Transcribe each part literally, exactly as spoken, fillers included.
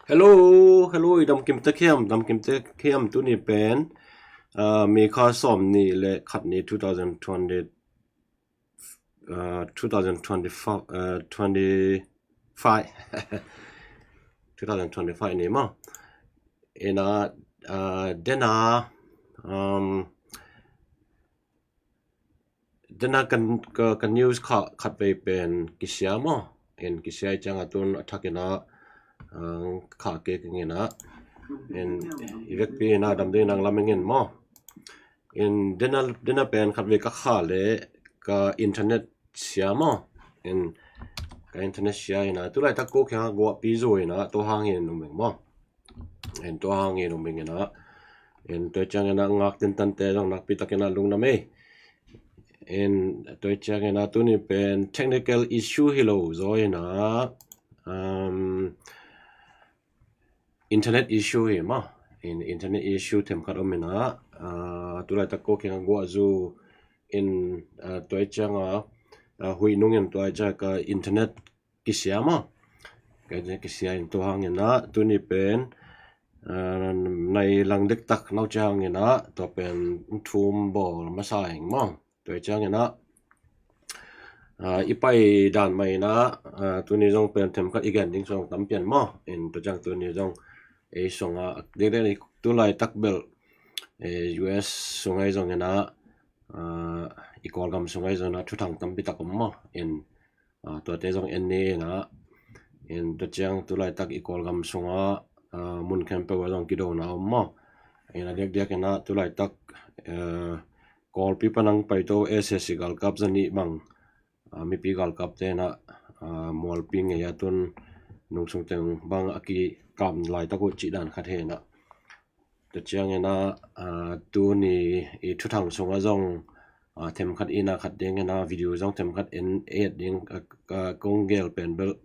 Hello, hello, i dam kim tek hiam, dam kim tek hiam. Tuni pen, uh, May kha sawm nih le khat ni, two thousand twenty, uh, two thousand twenty-five, uh, twenty-five, two thousand twenty-five ni maw. Ina, uh, dena, um, dena kan, ka, ka news kha khatvei pen kisia maw. En kisia i ciang a tun a thak ina, uh, kha ke kingina. En i vekpi ina dam ding nang lam ngin maw. En dena, dena pen khatvei ka kha le ka internet sia maw. En ka internet sia ina tulaitak ko khia guah pi zo ina to hang in um maw. En tua hangin um ing ina. En tua ciang ina ngak tintante zong nakpi tak ina lungdam ei. En tua ciang ina tuni pen technical issue hi lo zaw ina, um, internet issue hi maw. En internet issue themkhat om ina, uh, tulaitak ko khia guah zu in, uh, tua ciang a, uh, huih nung in tua ciang ka internet kisia maw. Ka internet kisia in tua hang ina tuni pen, uh, nai lang dektak nau ciang ina tua pen thum bawl masa ing maw. Tua ciang ina, uh, i pai dan mai ina, uh, tuni zong pen themkhat i gen ding song tam pian maw. En tua ciang tuni zong ei song a dek dek ni tulaitak bel, eh, U S sung ai zong ina, uh, i Kawlgam sung ai zong ina thuthang tampi tak om maw. En, uh, tuate zong en ni ina. En tua ciang tulaitak i Kawlgam sunga, uh, mun khempeuh a zong kidona om maw. Ina diakdiak ina tulaitak, uh, Kawlpi panang paito S A C galkap zanih bang, uh, mipi galkapte ina, uh, mualpi ngei a tun nungsung teng bang a kikam laitak uh cih dan khat hi ina. Tua ciang ina, uh, tuni i thuthang sunga zong, uh, themkhat ina khat ding ina video zong themkhat en et ding, uh, uh, kong gel pen bel,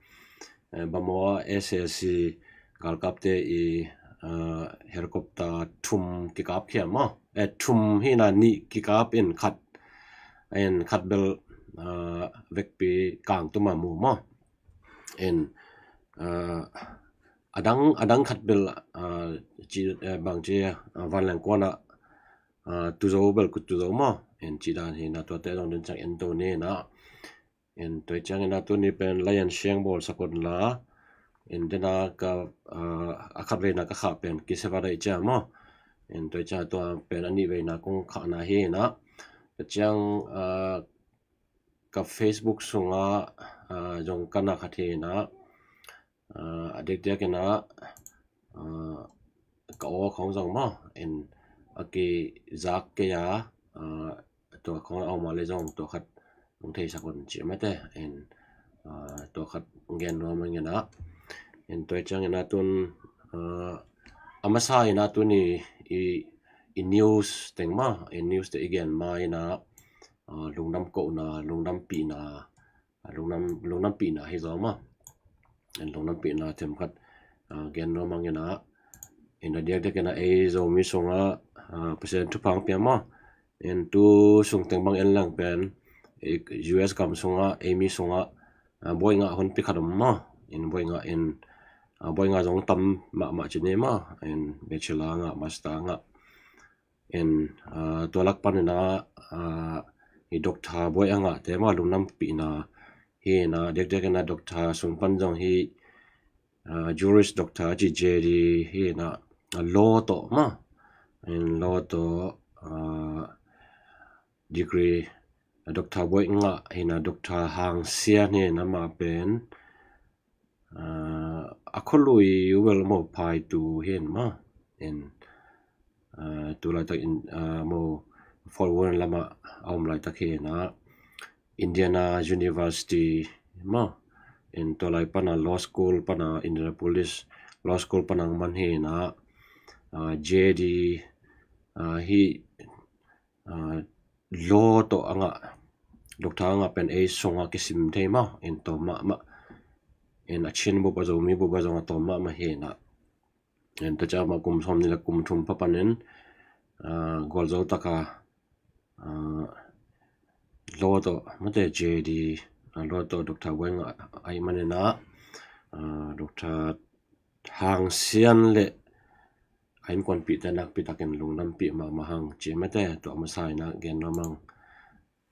uh, bamaw a S A C galkapte i, uh, helicopter thum kikap khia maw. Eh, thum hi ina nih kikap in khat, en khat bel, uh, vekpi kang tuma mu maw. En, uh, adang, adang khat bel, uh, ci, uh, bang ci, uh, vanleng kuana, uh, tuzo bel kut tuzo maw. En ci dan hi ina tuate zong den ciang en to ni ina. En tua ciang ina tuni pen lai an siang bawl sakon la. En dena ka, uh, a khat veina ka kha pen kisia va dai cia maw. En tua ciang tua pen a nih veina kong kha na hi ina. Tua ciang, uh, ka Facebook sunga, uh, zong kana khat hi ina, uh, a diakdiak ina, uh, ka aw khong zong maw. En a kizak kei a, uh, tua khong a om a le zong tua khat nong theisak un ci mate. En, uh, tua khat gen nuam ing ina. En tua ciang ina tun, uh, a masa ina tuni i, i news teng maw, i news te i gen ma ina, uh, lungdam kohna, lungdam pihna, uh, lungdam, lungdam pihna hi zaw maw. En lungdam pihna themkhat, uh, gen nuam ing ina. Ina diakdiak ina ei Zomi sunga, uh, Pasian thupha pia maw. En tu sung teng bang en lang pen, eh, U S gam sunga ei mi sunga, uh, buai nga hon pi khat om maw. En buai nga en, uh, buai nga zong tam mahmah ci ni maw. En bachelor nga, master nga. En, uh, tua lak pan ina, uh, i doctor buai a ngahte maw lungdam pihna hi ina, diakdiak ina doctor sung pan zong hi, uh, juris doctor ci J D hi ina, uh, law tawh maw. En law tawh, uh, degree, uh, doctor buai ngah hi ina, doctor hang sia hi ina ma pen, uh, a khualui uh bel maw phaitu hi in maw. En, uh, tulaitak in, uh, maw Fort Worth lama a om laitak hi ina, Indiana University maw. En tua lai pana law school pana Indianapolis law school pana man hi ina, uh, J D, uh, hi, uh, law tawh a ngah, doctor a ngah pen ei sunga kisim thei maw. En tawm mahmah. En a Chin bup a Zomi bup a zong a tawm mahmah hi ina. En tua ciang ma kum sawm ni le kum thum pha panin, uh, gualzo taka, uh, law tawh mate J D, uh, law tawh doctor buai ngah ai man ina, uh, doctor Hang Sian le a innkuanpihte nakpi takin lungdampih mahmah hang ci mate, tua masa in a gen nuam hang.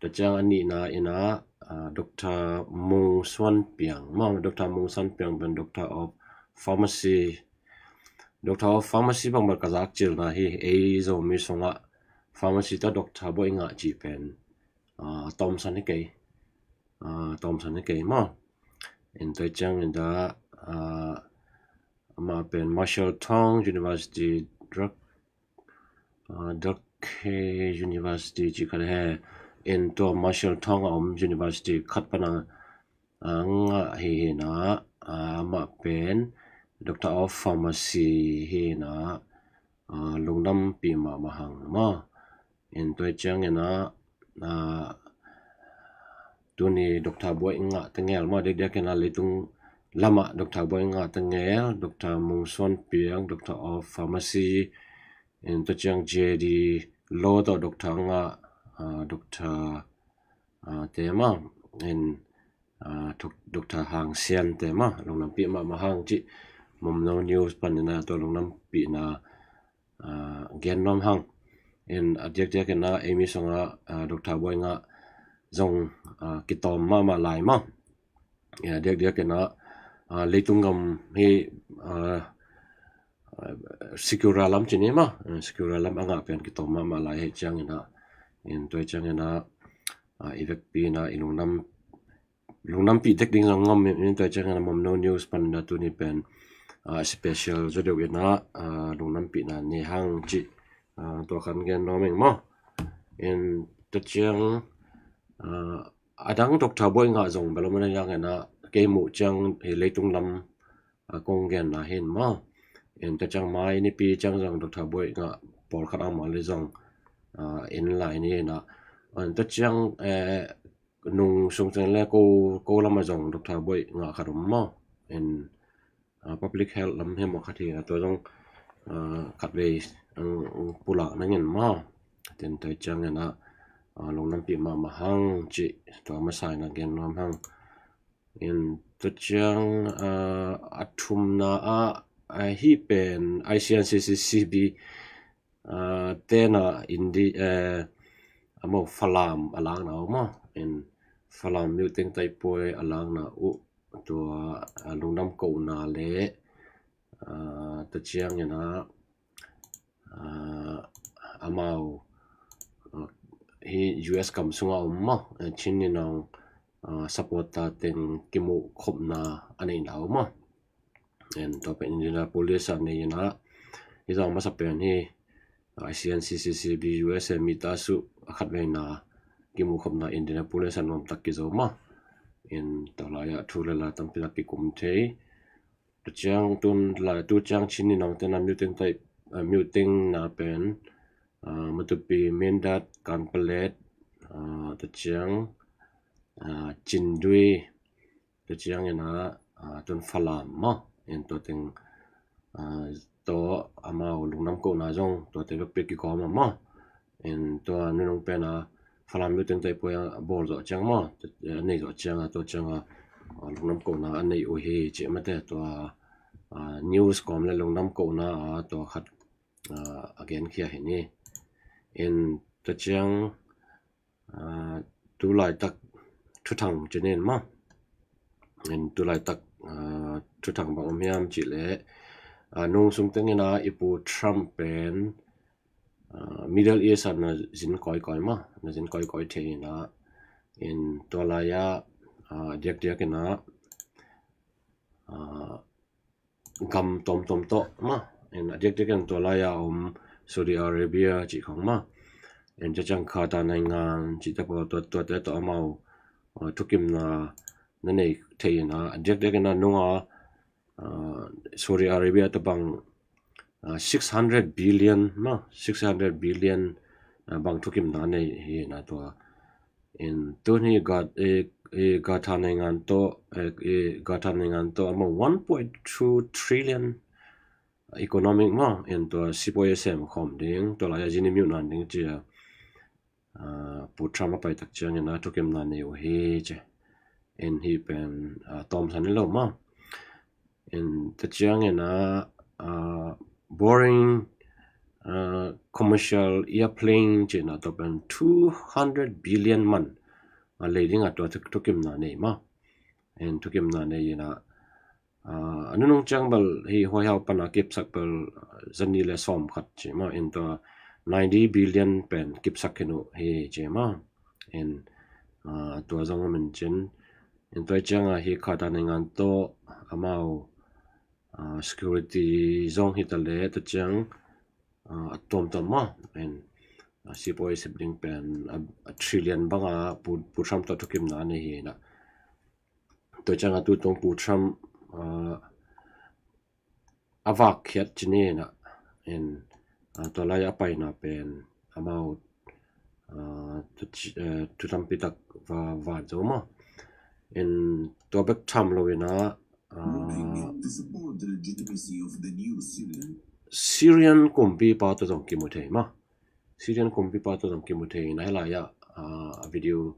Tua ciang a nihna in a, ah, Doctor Mung Suan Piang maw, Doctor Mung Suan Piang pen Doctor of Pharmacy, Doctor of Pharmacy bang bel ka zak cilna hi. Ei Zomi sungah pharmacy tawh doctor buai ngah cih pen, ah, tawmsan hi kei, ah, tawmsan hi kei maw. In tua ciang in a, ah, amah pen Marshall Tong University, Drake, ah, Drake University cih khat hi. In tua Marshall Tong a om university khat pan a, ah, ngah hi hi in a, ah, amah pen Doctor of Pharmacy hi in a, ah, lungdampih mahmah hang maw. In tua ciang in a, ah, tuni doctor buai ngah tengel maw, diakdiak in a leitung lamah doctor buai ngah tengel, Doctor Mung Suan Piang, Doctor of Pharmacy, in tua ciang J D Law tawh doctor ngah, ah, doctor, ah, te maw, in, ah, Doc-, Doctor Hang Sian te maw, lungdampih mahmah hang cih Momno News pan in a tua lungdampihna, ah, gen nuam hang. In a diakdiak in a ei mi sungah, ah, doctor buai ngah zong, ah, kitawm mahmah lai maw. In a diakdiak in a, ah, leitung gam hi, ah, ah, secular lam ci ni maw, ah, secular lam a ngah pen kitawm mahmah lai hi ciang in a, in tua ciang in a, ah, i vekpi in a i lungdam, lungdampih tek ding zong ngam in, tua ciang in a Momno News pan in a tuni pen, ah, special zaw deuh in a, ah, lungdampihna nei hang cih, ah, tua khat gen nuam ing maw. In tua ciang, ah, a dang doctor buai ngah zong bel om in a, ciang in a kei muh ciang hi leitung lam, ah, kong genna hi in maw. In tua ciang mai nipi ciang zong doctor buai ngah pawlkhat a mah le zong, ah, en lai ni in a. In tua ciang, eh, nung sung ciang le ko, ko lam a zong doctor buai ngah khat om maw. In, ah, public health lam hi maw khat hi a, tua zong, ah, khatvei, ang, ang pulak nang in maw. Tin tua ciang in a, ah, lungdampih mahmah hang cih tua masa in a gen nuam hang. In tua ciang, ah, a thumna ah, ah, hih pen I C N C C C B, ah, ten a Indi, eh, amau Falam a lakna om maw. In Falam Myo Teng Taipoi a lakna uh tua, ah, lungdam kohna le, ah, tua ciang in a, ah, amau, ah, hi U S gam sungah om maw, eh, Chin Minung, ah, supporter teng kimuh khopna a neihna om maw. In tua pen Indianapolis a nei in a, hi zong masa pen hi, ah, I C N C C C B U S A mi ta su a khatveina kimuh khopna Indianapolis a nuam tak kizo maw. In tua lai ah thu le la tampi nak kikum thei. Tua ciang tun lai, tu ciang Chin Minung ten a Myo Teng Taip, ah, Myo Teng na pen, ah, Matupi, Mindat, Kanpetlet, ah, tua ciang, ah, Chindwin, tua ciang in a, ah, tun Falam maw. In tua teng, ah, tua amau lungdam kohna zong tua te bekbek kikawm a maw. In tua nunung pen a Falam Myo Teng Taipoi a bawl zawh ciang maw, a nei zawh ciang a, tua ciang a, ah, lungdam kohna a nei uh hi cih mate, tua, ah, news kawm le lungdam kohna a tua khat, ah, a genkhia hi ni. In tua ciang, ah, tu laitak thuthang ci ni in maw. In tu laitak, ah, thuthang bang om hiam cih leh, ah, nung sung teng in a i Pu Trump pen, ah, Middle East ah na zin kawikawi maw, na zin kawikawi thei in a, in tua lai ah, ah, diakdiak in a, ah, gam tawmtawm tawh maw. In a diakdiak in tua lai ah om Saudi Arabia cih khong maw. In tua ciang Qatar naingan cih te pawl tua, tuate tawh amau, ah, thukimna na nei thei in a, a diakdiak in a nung a, ah, Saudi Arabia tawh bang, ah, six hundred billion maw, six hundred billion, ah, bang thukimna nei hi in a tua. In tun hi Gat-, eh, eh, Qatar naingan tawh, eh, eh, Qatar naingan tawh amau one point two trillion economic maw. In tua sipuai a sem khawm ding, tua lai a zin i miuh nan ding ci a, ah, Pu Trump a pai tak ciang in a thukimna nei uh hi ci. In hih pen, ah, tawmsan hi lo maw. In tua ciangin a, ah, Boeing, ah, commercial airplane ci-in a tua pen two hundred billion man a lei ding a tua thuk-, thukimna nei maw. In thukimna nei in a, ah, a nunung ciang bel hi huaihau pan a kipsak bel, ah, zani le sawm khat ci maw. In tua ninety billion pen kipsak khin uh hi ci maw. In, ah, tua zong a min cin. In tua ciang a hi khat a nei ngan tawh amau, ah, security zong hi ta le tua ciang, ah, a tuamtuam maw. In, ah, sipuai sep ding pen a, a trillion bang a Pu, Pu Trump tawh thukimna nei hi na. Tua ciang a tu tung Pu Trump, ah, a vak khiat ci ni na. In, ah, tua lai a paina pen amau, ah, thu ci-, eh, thu tampi tak va, va zo maw. In tua bek tham lo in a, ah, Syrian kumpipa tawh zong kimu thei maw. Syrian kumpipa tawh zong kimu thei in a hi lai ah, ah, a video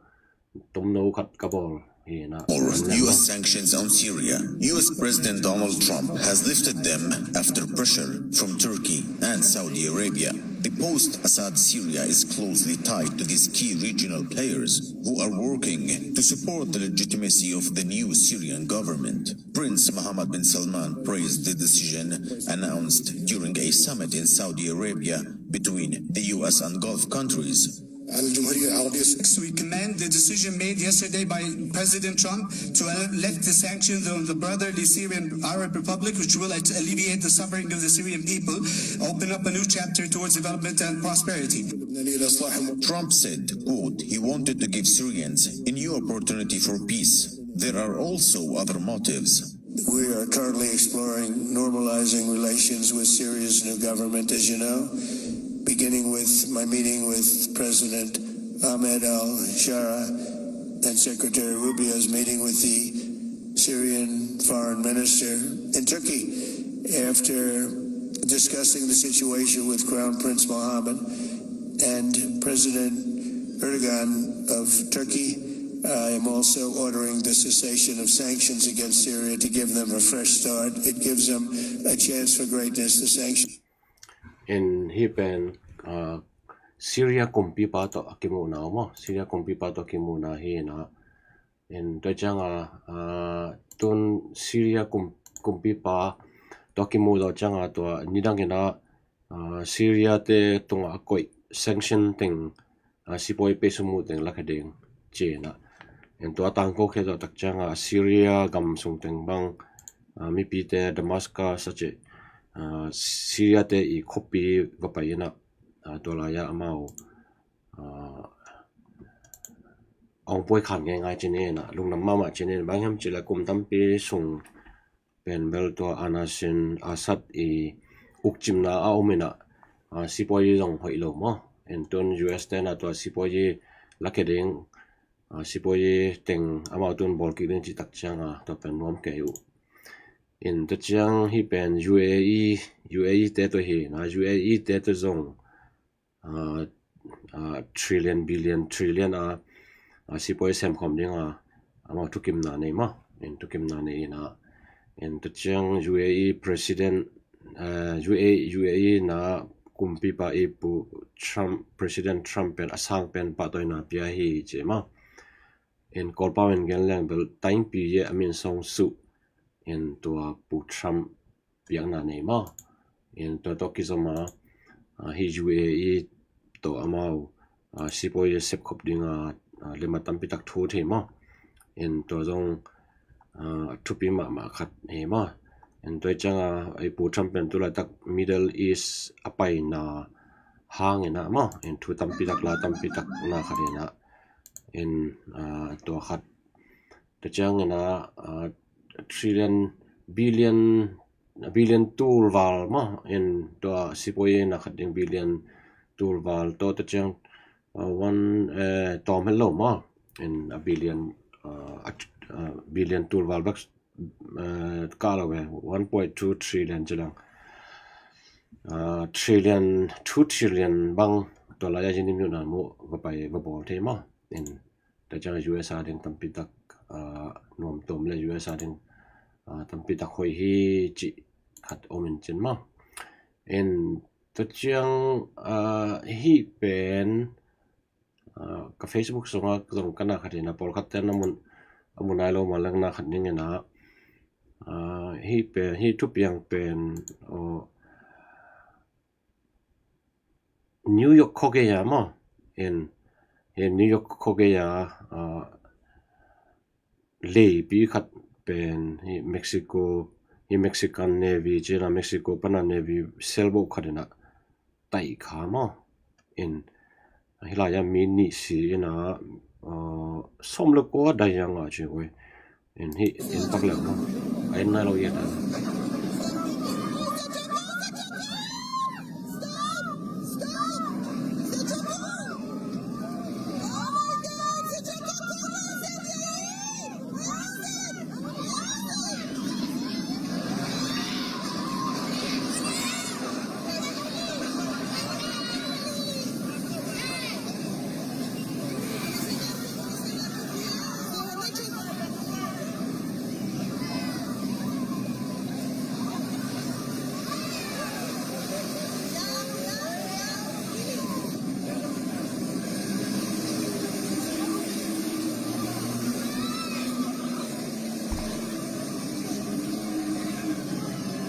tomno khat ka bawl hi na. Or U S sanctions on Syria. U S President Donald Trump has lifted them after pressure from Turkey and Saudi Arabia. The post-Assad Syria is closely tied to these key regional players who are working to support the legitimacy of the new Syrian government. Prince Mohammed bin Salman praised the decision announced during a summit in Saudi Arabia between the U S and Gulf countries. We commend the decision made yesterday by President Trump to lift the sanctions on the brotherly Syrian Arab Republic, which will alleviate the suffering of the Syrian people, open up a new chapter towards development and prosperity. Trump said, quote, he wanted to give Syrians a new opportunity for peace. There are also other motives. We are currently exploring normalizing relations with Syria's new government, as you know, beginning with my meeting with President Ahmed al-Sharaa and Secretary Rubio's meeting with the Syrian foreign minister in Turkey. After discussing the situation with Crown Prince Mohammed and President Erdogan of Turkey, I am also ordering the cessation of sanctions against Syria to give them a fresh start. It gives them a chance for greatness, the sanctions. In hi pen, ah, Syria kumpipa tawh a kimuhna maw. Syria kumpipa tawh a kimuhna hi na. In tua ciang a, ah, tun Syria kum, kumpipa tawh a kimuh zawh ciang a tua nidang in a, ah, Syria te tungah a koih sanction teng, ah, sipuai pei sum uh teng lakhia ding ci na. In tua tangko khia zawh tak ciang a Syria gam sung teng bang, ah, mipite Damascus a ci, ah, Syria te i khuapi va pai in a, ah, tua lai ah amau, ah, ong puai khan ngeingai ci ni na, lungdam mahmah ci ni na, bang hiam ci le kum tampi sung pen bel tua Anashin Assad i ukcimna a om in a, ah, sipuai zong hoih lo maw. In tun U S te na tua sipuai lakhia ding, ah, sipuai teng amau tun bawl kik ding ci tak ciang a tua pen nuam kei uh. In tua ciang hi pen U A E, U A E te tua hi na, U A E te tua zong, ah, ah, trillion, billion, trillion a, ah, sipuai semkhawm ding a, amau thukimna nei maw. In thukimna nei in a, in tua ciang U A E president, ah, U A, U A E na kumpipa i Pu Trump, President Trump pen a sang pen pahtawina pia hi ci maw. In Kawlpau in gen leng bel taingpi ye a min song suh. In tua Pu Trump biakna nei maw. In tua tawh kizom a, ah, hi U A E tawh amau, ah, sipuai sepkhop ding a, ah, limah tampi tak thu thei maw. In tua zong, ah, thupi mahmah khat hi maw. In tua ciang a, i Pu Trump pen tu laitak Middle East a paina hang in a maw. In thu tampi tak la tampi tak na khat in a. In, ah, tua khat Tua ciangin a, ah, trillion, billion, billion tul val maw, in tua sipuai na khat ding billion tul val tawh tua ciang, ah, one, eh, tawm het lo maw, in a billion, ah, a, ah, billion tul val bek, eh, ka lo ve, one point two trillion ci lang. Ah, trillion, two trillion bang tua lai a zin nim yu na mu va pai va bawl thei maw, in Tua ciang U S a ding tampi tak, ah, nuam tuam le U S a ding, Tampi tak hoih hi cih khat om in cin maw. In tua ciang hih pen ka Facebook sungah zong ka na khat hi na, pawlkhat ten a mu nai lo mah leng na khat ning hi na. Hih pen, hih thupiang pen New York khuagei a maw. In hih New York khuagei a leipi khat pen hih Mexico, hih Mexican Navy cih na, Mexico pana Navy sailboat khat in a taih kha maw. In hih lai-ah mi nih si in a sawm le kua dai a ngah ci ui. In hih in pak leh maw, a en nai lo hi a.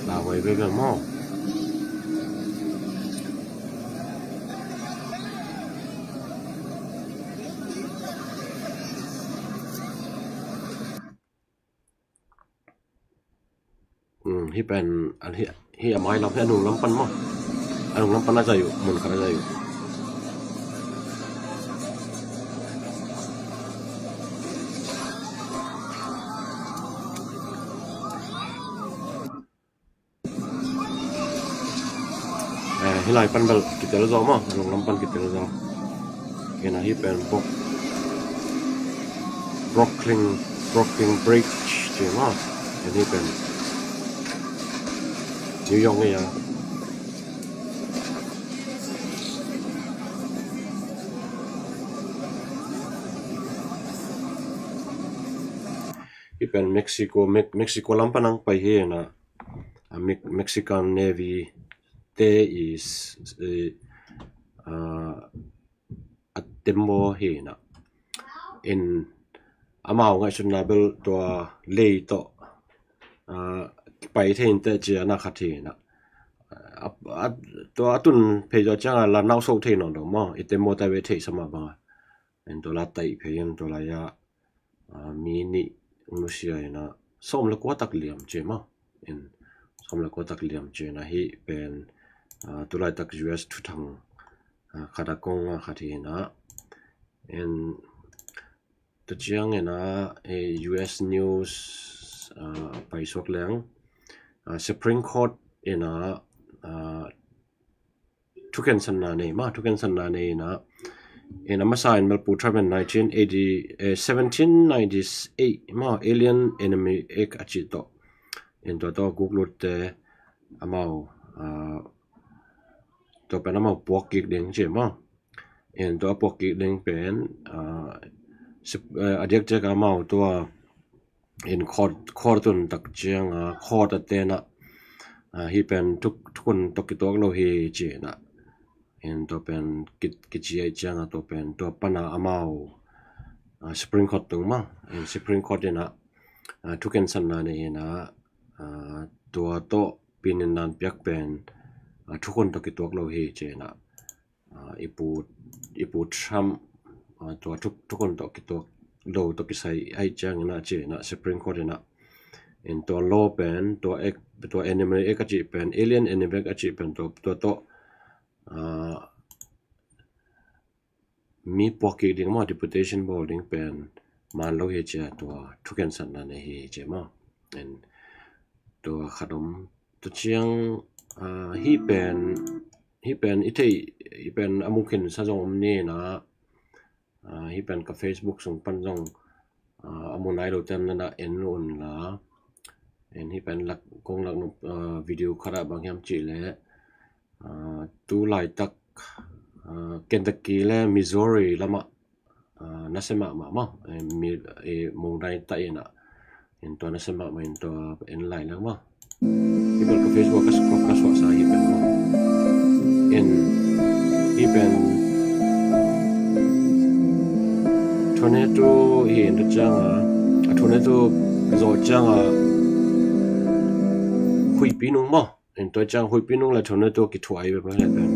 Lawai veve maw. Hih pen hih a mai lam, hih a nung lam pan maw. A nung lam pan a zai uh, mun khat a zai uh. Hih lai pan bel kitel zaw maw, a nung lam pan kitel zaw. Kei na hih pen bawk Brooklyn, Brooklyn Bridge ci maw. Hih pen New York ngei a. Hih pen Mexico, Mexico lam pan ang pai hi na. Mexican Navy te i a tembaw hi na. In amau ngaihsutna bel tua lei tawh pai thei inteh ci a na khat hi na. Tua a tun phei zaw ciang a la nauso thei nawn lo maw, i tembaw ta ve thei sa mah bang a. In tua la taih phei in tua lai-ah mi nih nusia in a sawm le kua tak liam ci maw. In sawm le kua tak liam ci in a hih pen tulaitak U S thuthang khat a kong a khat hi na. In tua ciang in a U S news paisuak leng Supreme Court in a thukhensatna nei maw, thukhensatna nei in a, in a masa in bel Pu Trump in nineteen eighty, eh, seventeen ninety-eight maw, Alien Enemy Act a cih tawh. In tua tawh guk lutte amau tua pen amau puak kik ding ci maw. In tua puak kik ding pen a diakdiak amau tua in court, court tun tak ciang a court a ten a hih pen thuk, thukhun tawh kituak lo hi ci in a. In tua pen kici ahih ciang a tua pen tua pan a amau Supreme Court tung maw. In Supreme Court in a thukhensatna nei in a tua tawh pininnan piak pen thukhun tawh kituak lo hi ci in a. I pu, i pu Trump tua thuk, thukhun tawh kituak lo tawh kisai ahih ciang in a ci in a Supreme Court in a. In tua law pen tua act, tua Enemy Act a cih pen, Alien Enemy Act a cih pen tua, tua tawh mi puak kik ding maw, deportation bawl ding pen man lo hi ci a tua thukhensatna nei hi ci maw. In tua khat om. Tua ciang hih pen, hih pen i theih, hih pen a mu khinsa zong om ni in a, hih pen ka Facebook sung pan zong a mu nai lo te om na in en un la. In hih pen lak, kong lak nop video khat ah bang hiam cih leh tu laitak Kentucky le Missouri lamah nasia mahmah maw, mongdai ta in a In tua na sem mahmah in tua en lai leng maw. Hih bel ka Facebook ka suah, ka suahsa hi pen maw. In hih pen tornado hi in tua cianga, a tornado zawh cianga huihpi nung maw. In tua ciang huihpi nung le tornado kithuah hi bel maw hih pen.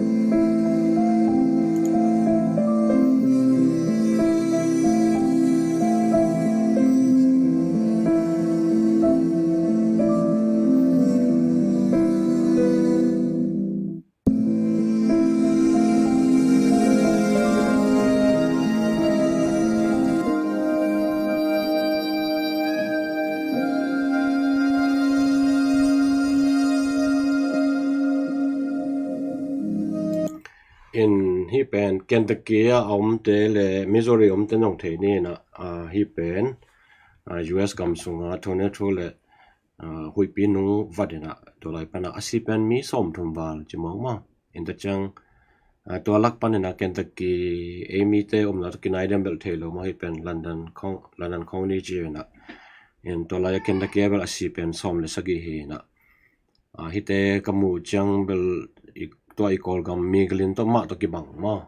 In hih pen Kentucky a omte le Missouri omte nong thei ni in ah, ah, hih pen, ah, U S gam sunga tornado le, ah, huihpi nung vat in ah tua lai pan ah a si pen mi sawmthum val ci mawk maw. In tua ciang, ah, tua lak pan in ah Kentucky ei mite omna tawh kinai dem bel thei lo maw, hih pen Loudoun Coun-, Loudoun County ci in ah. In tua lai a Kentucky a bel a si pen sawm le sagih hi in ah. Ah, hihte ka muh ciang bel i, tua i Kawlgam mi galin tawh mah tawh kibang maw.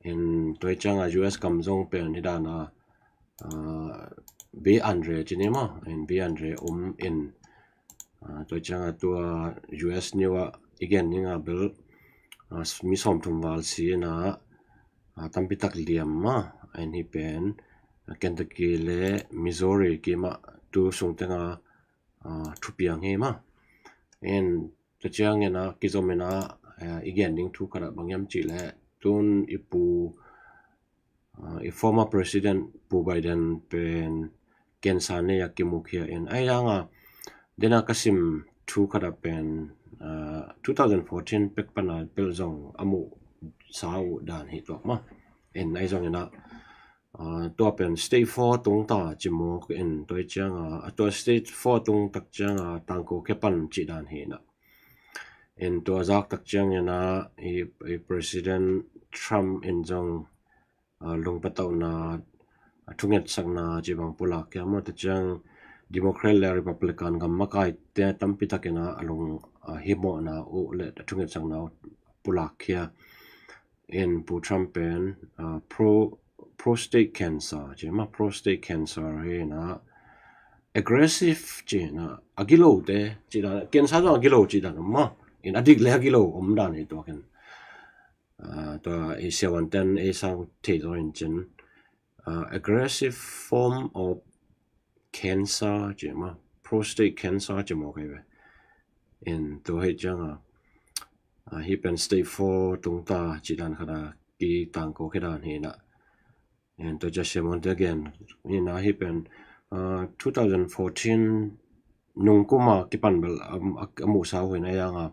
In tua hi cianga U S gam zong pen hih dana, ah, bei an re ci ni maw. In bei an re om in, ah, tua hi cianga tua U S news ah i gen ninga bel, ah, mi sawmthum val si in ah, ah, tampi tak liam maw. In hih pen, ah, Kentucky le Missouri kimah tu sung tenga, ah, thupiang hi maw. In tua ciangin ah kizom in ah, eh, i gen ding thu khat ah bang hiam cih leh tun i pu, ah, i former president Pu Biden pen cancer nei a kimukhia in, ahi zongin dena ka sim thu khat ah pen, ah, two thousand fourteen pek pan a bel zong a muhsa uh dan hi tuak maw. In ahi zongin ah, ah, tua pen stage four tung ta ci mawk in tua hi cianga, ah, tua stage four tung tak cianga tangko khia pan cih dan hi in ah. In tua zak tak ciangin ah i, i President Trump in zong, ah, lungpatauhna, ah, thungetsakna ci bang pulak khia maw. Tua ciang Democrat le Republican gam makaite tampi takin ah a lung, ah, himawhna uh le thungetsakna uh pulak khia. In Pu Trump pen, ah, pro, prostate cancer ci maw, prostate cancer hi in ah aggressive ci in ah a gilote ci dan, cancer zong a gilo ci dan maw. In a dik le a gilo om dan hi tuak in. Ah, tua i siavuanten ei sang thei zaw in cin, ah, aggressive form of cancer ci maw, prostate cancer ci mawk hi ve. In tua hi cianga, ah, hih pen stage four tung ta ci dan khat a kitangko khia dan hi in ah. In tua cia siavuante gen hi in ah hih pen, ah, two thousand fourteen nung kuma kipan bel a, a, a muhsa uh hi in ah, ahi zongin,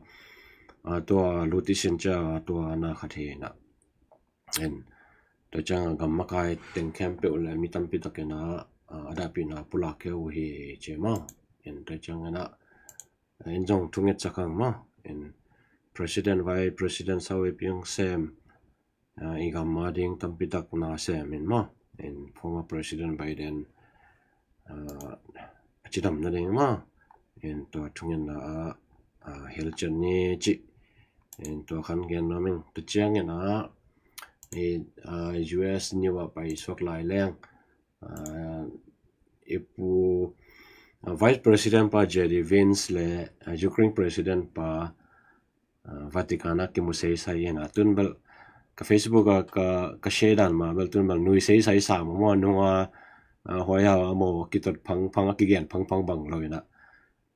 ah, tua luti sin cia tua na khat hi in ah. In tua cianga gam makai teng khempeuh le mi tampi takin ah, ah, a dahpihna pulak khia uh hi ci maw. In tua ciangin ah, in zong thungetsak hang maw. In President, Vice President sau i piang sem, ah, i gam a ding tampi tak na sem in maw. In former President Biden, ah, a cidam nading maw. In tua thungetna ah, ah, hilcian ni ci. In tua khan gen nuam ing. Tua ciangin ah, i, ah, U S news ah pai suak lai leng, ah, i pu, ah, Vice President pa J D Vance le, ah, Ukraine President pa, ah, Vatican ah kimu seisai in ah, tun bel ka Facebook ah ka, ka share dan mah bel tun bel nui seisai sa maw, maw nung a, ah, huai hau a maw kitot phangphang a kigen phangphang bang lo in ah.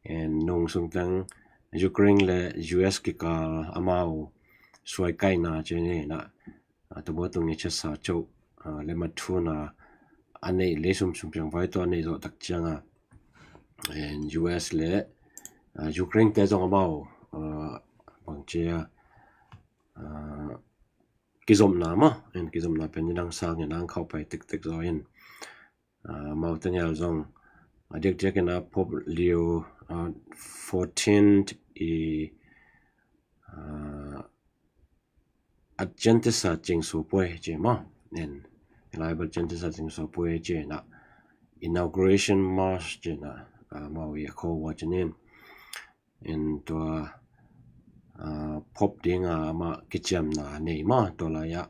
In nung sung teng Ukraine le U S kikal amau suai kaina ci ni in ah, ah, tua bang tung i ciatsa co, ah, le mathuna a neih le sum sum piang vai tua a neih zawh tak cianga, in U S le, ah, Ukraine te zong amau, ah, bang cia, ah, kizomna maw, in kizomna pen i nang sangin ang khauh pai tiktik zaw in, ah, amau tengel zong a diakdiakin ah Pope Leo, ah, fourteen i, ah, a Gentisa cingsu puai ci maw. In, i lai bel Gentisa cingsu puai ci in ah, inauguration mass ci in ah, Amau i a kho ua cinin in tua phop dinga amah kiciamna nei maw, tua lai-ah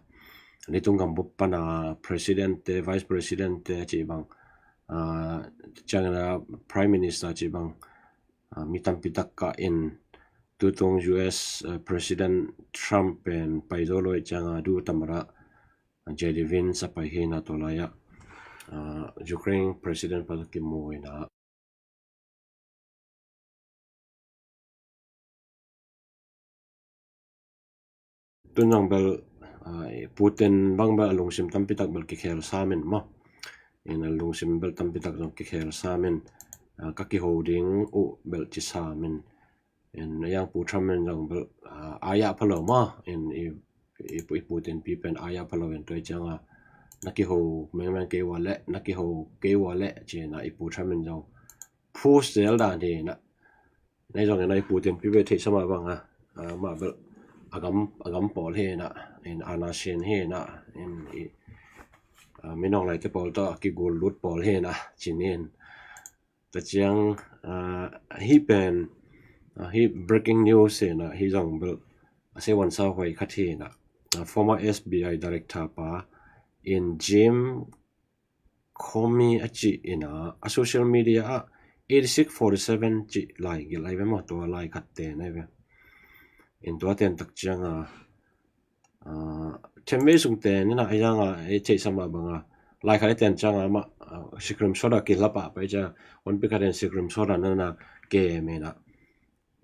leitung gambup pana president te, vice president te a cih bang, ciangin a prime minister cih bang, mi tampi tak kah in tutung U S president Trump pen pai zo lo ih cianga duh tamara J D Vance a pai hi na, tua lai-ah Ukraine president pa kimu hi na. Tun zong bel Putin bang bel a lungsim tampi tak bel kikhel samin maw, in a lungsim bel tampi tak zong kikhel samin, ka kiho ding uh bel ci samin. In a yang Pu Trump in zong bel a yah pha lo maw, in i Putin pi pen a yah pha lo in tua cianga na kiho mengmeng kei ua leh, na kiho kei ua leh ci-in a i Pu Trump in zong phus zel dan hi na. Nei zong in a i Putin pi bel theihsa mah banga mah bel a gam pawl hi na, in ana sin hi na, in i minong laite pawl tawh a kigul lut pawl hi na cinin. Tua ciang hi pen hi breaking news hi na, hi zong bel a sei wan sau huai khat hi na. Former F B I director pa in Jim Comey a cih in a social media ah eighty six forty seven cih lai gilh lai ve maw, tua lai khat ten ai ve. In tua ten tak cianga themvei sung ten in a, a yanga ei theihsa mah banga lai khat i ten cianga mah sikrim sawda kilap ah pai cia, honpi khat in sikrim sawda nana kem in a.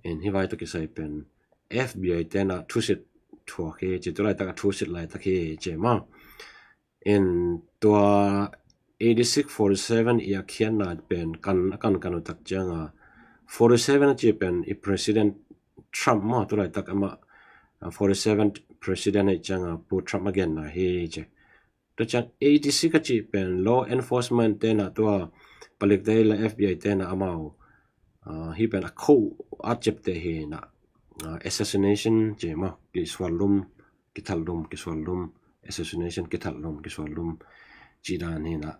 In hi vai tawh kisai pen F B I tena thusit thuak hi ci, tua laitak a thusit laitak hi ci maw. In tua eighty six forty seven i a khiatna pen kan a kan kan uh tak cianga forty seven a ci pen i President Trump maw, tua laitak amah forty seven president a ih cianga Pu Trump a genna hi ci. Tua ciang eighty six a cih pen law enforcement tena tua palikte la F B I tena amau hi pen a kho a ciapte hi na, assassination ci maw, kisuallum, kithallum, kisuallum, assassination, kithallum, kisuallum ci dan hi na.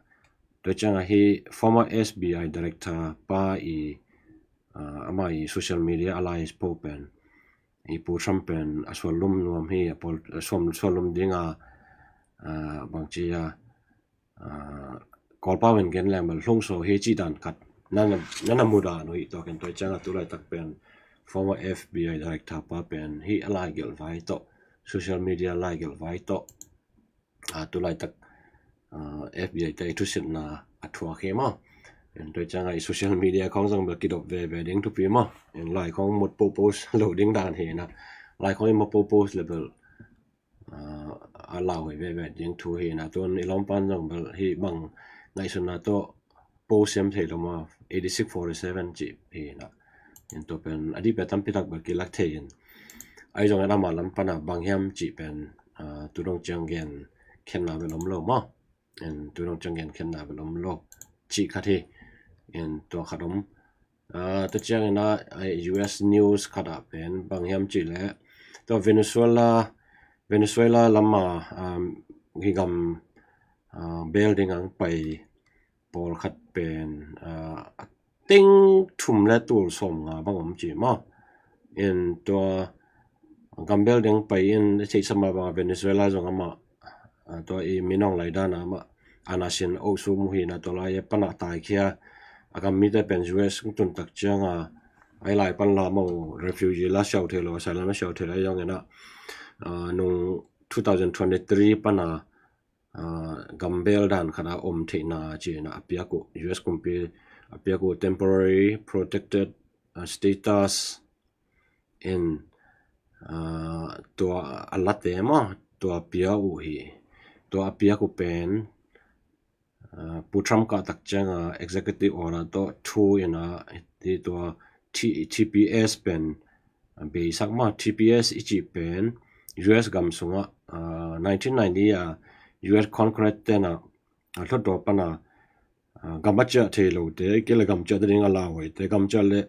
Tua cianga hi former F B I director pa i ama i social media a lai po pen i Pu Trump pen a suallum nuam hi, a pawl suallum dinga bangci a Kawlpau in gen leng bel hlungso hi cih dan khat nana mudan uh hi. Tua ken tua cianga tu laitak pen former F B I director pa pen hi a laigelh vai tawh, social media laigelh vai tawh tu laitak F B I te i thusitna a thuak hi maw. Tua cianga i social media khong zong bel kidop veve ding thupi maw. Lai khong mut po post lo ding dan hi na. Lai khong i mut po post le bel a lauhuai veve ding thu hi na. Tuan i lawmpan zong bel hi bang ngaihsutna tawh post siam thei lo maw, eighty six forty seven cih hi na. Tua pen a dih pen tampi tak bel kilak thei in ahi zongin ama lam pana bang hiam cih pen tu dong ciang gen khenna bel om lo maw. Tu dong ciang gen khenna bel om lo cih khat hi. Tua khat om. Tua ciangin a U S news khat ah pen bang hiam cih leh tua Venezuela, Venezuela lama hi gam building ang pai pawlkhat pen a teng thum le tul sawmnga bang om ci maw. Tua gam building pai in i theihsa mah banga Venezuela zong amah tua i minong lai dana amah ana sin a osu mu hi na. Tua lai pana taikhia a gam mite pen U S tun tak cianga ai lai pan la maw, refugee la siau thei lo, asylum la siau thei lo, ahi zongin a nung two thousand twenty three pana gambel dan khata om theihna cina a piak uh, U S kumpi a piak uh temporary protected status in tua a late maw, tua pia uh hi. Tua a piak uh pen Pu Trump kah tak cianga executive order tawh thu ina ti tua T P S pen beisak maw. T P S i cih pen U S gam sungah nineteen ninety a U S Congress tena a hluttaw pana gam a ciah thei lote, i kei le gam ciah ding a lauhuaite, gam ciah le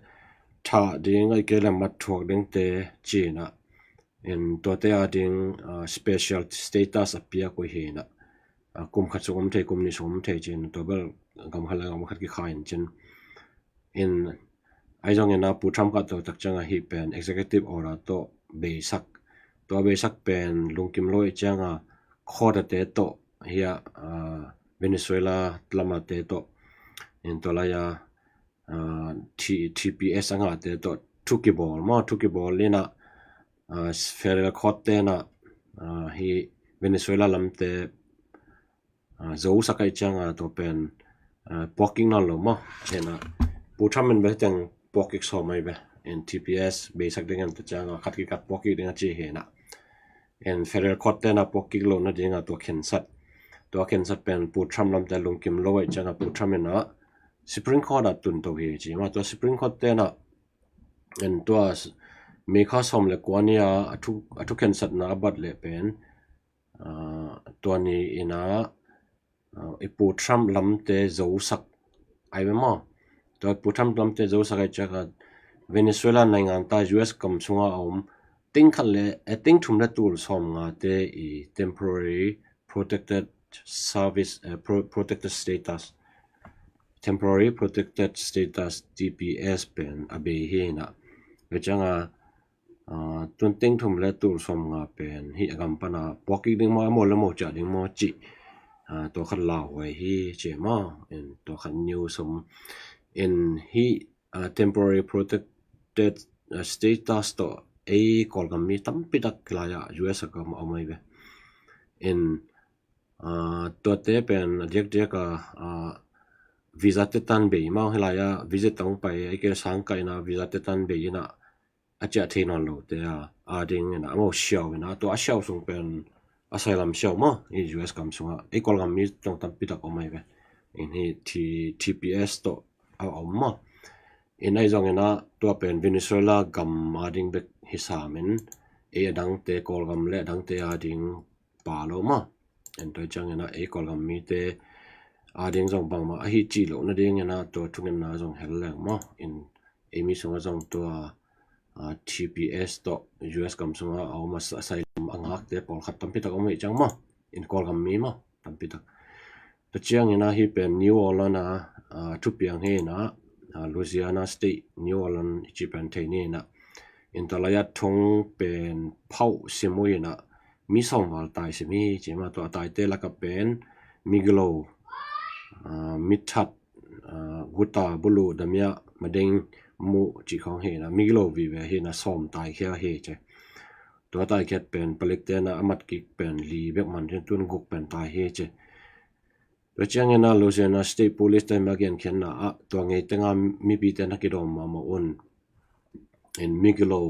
thah ding, i kei le mat thuak dingte cina in tuate a ding special status a piak uh hina. Kum khat sung om thei, kum nih sung om thei cin, tua bel gam khat le gam khat kikha in cin. In, ahi zongin a Pu Trump khat tawh tak cianga hih pen executive order tawh beisak, tua beisak pen lungkim lo ih cianga court ate tawh hia, ah, Venezuela lamate tawh in tua laia, ah, T- T P S a ngahte tawh thu kibawl maw, thu kibawl ina, ah, federal court tena, ah, hi Venezuela lamte, ah, zosak aih cianga tua pen, ah, puakkik nawn lo maw. Hena Pu Trump in bel teng puakkik sawm aih ve. In T P S beisak dingin ta cianga khat kikat puakkik dinga ci hena. In federal court tena puakkik lo nadinga tua khensat, tua khensat pen Pu Trump lamte lungkim lo aih cianga Pu Trump ina Supreme Court a tun to hi ci maw. Tua Supreme Court tena in tua s- May kha sawm le kua ni a a thu, a thu khensatna a bat leh pen, ah, tua ni ina, ah, i Pu Trump lamte zosak aih ve maw. Tua i Pu Trump lamte zosak aih cianga Venezuela naingan ta U S gam sunga a om ting khat le, eh, ting thum le tul sawm ngate i temporary protected service, eh, pro- protected status, temporary protected status, T P S pen a bei hi na. Ve cianga, ah, tun ting thum le tul sawm nga pen hi a gam pana puakkik ding maw, a maw le maw ciah ding maw ci, ah, tua khat lauhuai hi ci maw. In tua khat news om in hi, ah, temporary protected, ah, status tawh ei Kawlgam mi tampi tak laia U S a gam a om aih ve. In, ah, tuate pen a diakdiak a, ah, visa te tan bei maw, hi laia visit tawng pai ei ke sang kaina visa te tan bei ina a ciah thei nawn lo te a, a ding ina a maw siau ina tua a siau sung pen asylum siau maw, i U S gam sunga ei Kawlgam mi tawng tampi tak om aih ve. In hi T- T P S tawh a om maw. In ahi zongina tua pen Venezuela gam a ding bek hi samin ei a dangte Kawlgam le a dangte a ding pa lo maw. In tua ciangina ei Kawlgam mite a ding zong bangmah ahi ci lo nadingina tua thungetna zong hel leng maw. In ei mi sunga zong tua, ah, T P S tawh U S gam sunga a om a sa- asylum a ngakte pawlkhat tampi tak om aih ciang maw. In Kawlgam mi maw tampi tak. Tua ciangina hi pen New Orleans a, ah, thupiang hi na, ah, Louisiana State, New Orleans i ci pen thei ni na. In tua laia thong pen phauh sim uh ina mi sawm val tai sim hi ci maw. Tua taite laka pen migilo, ah, mithat, ah, guta, bulu, damia, mading, muh ci khawng hi na, migilo vive hi na sawm taikhia hi ci. Tua taikhiat pen palik tena a matkik pen li bek man ciang tun guk pen tai hi ci. Tua ciangina Louisiana State Police te ma genkhiatna ah tua ngei tenga mipite na kidawm mahmah un. In migilo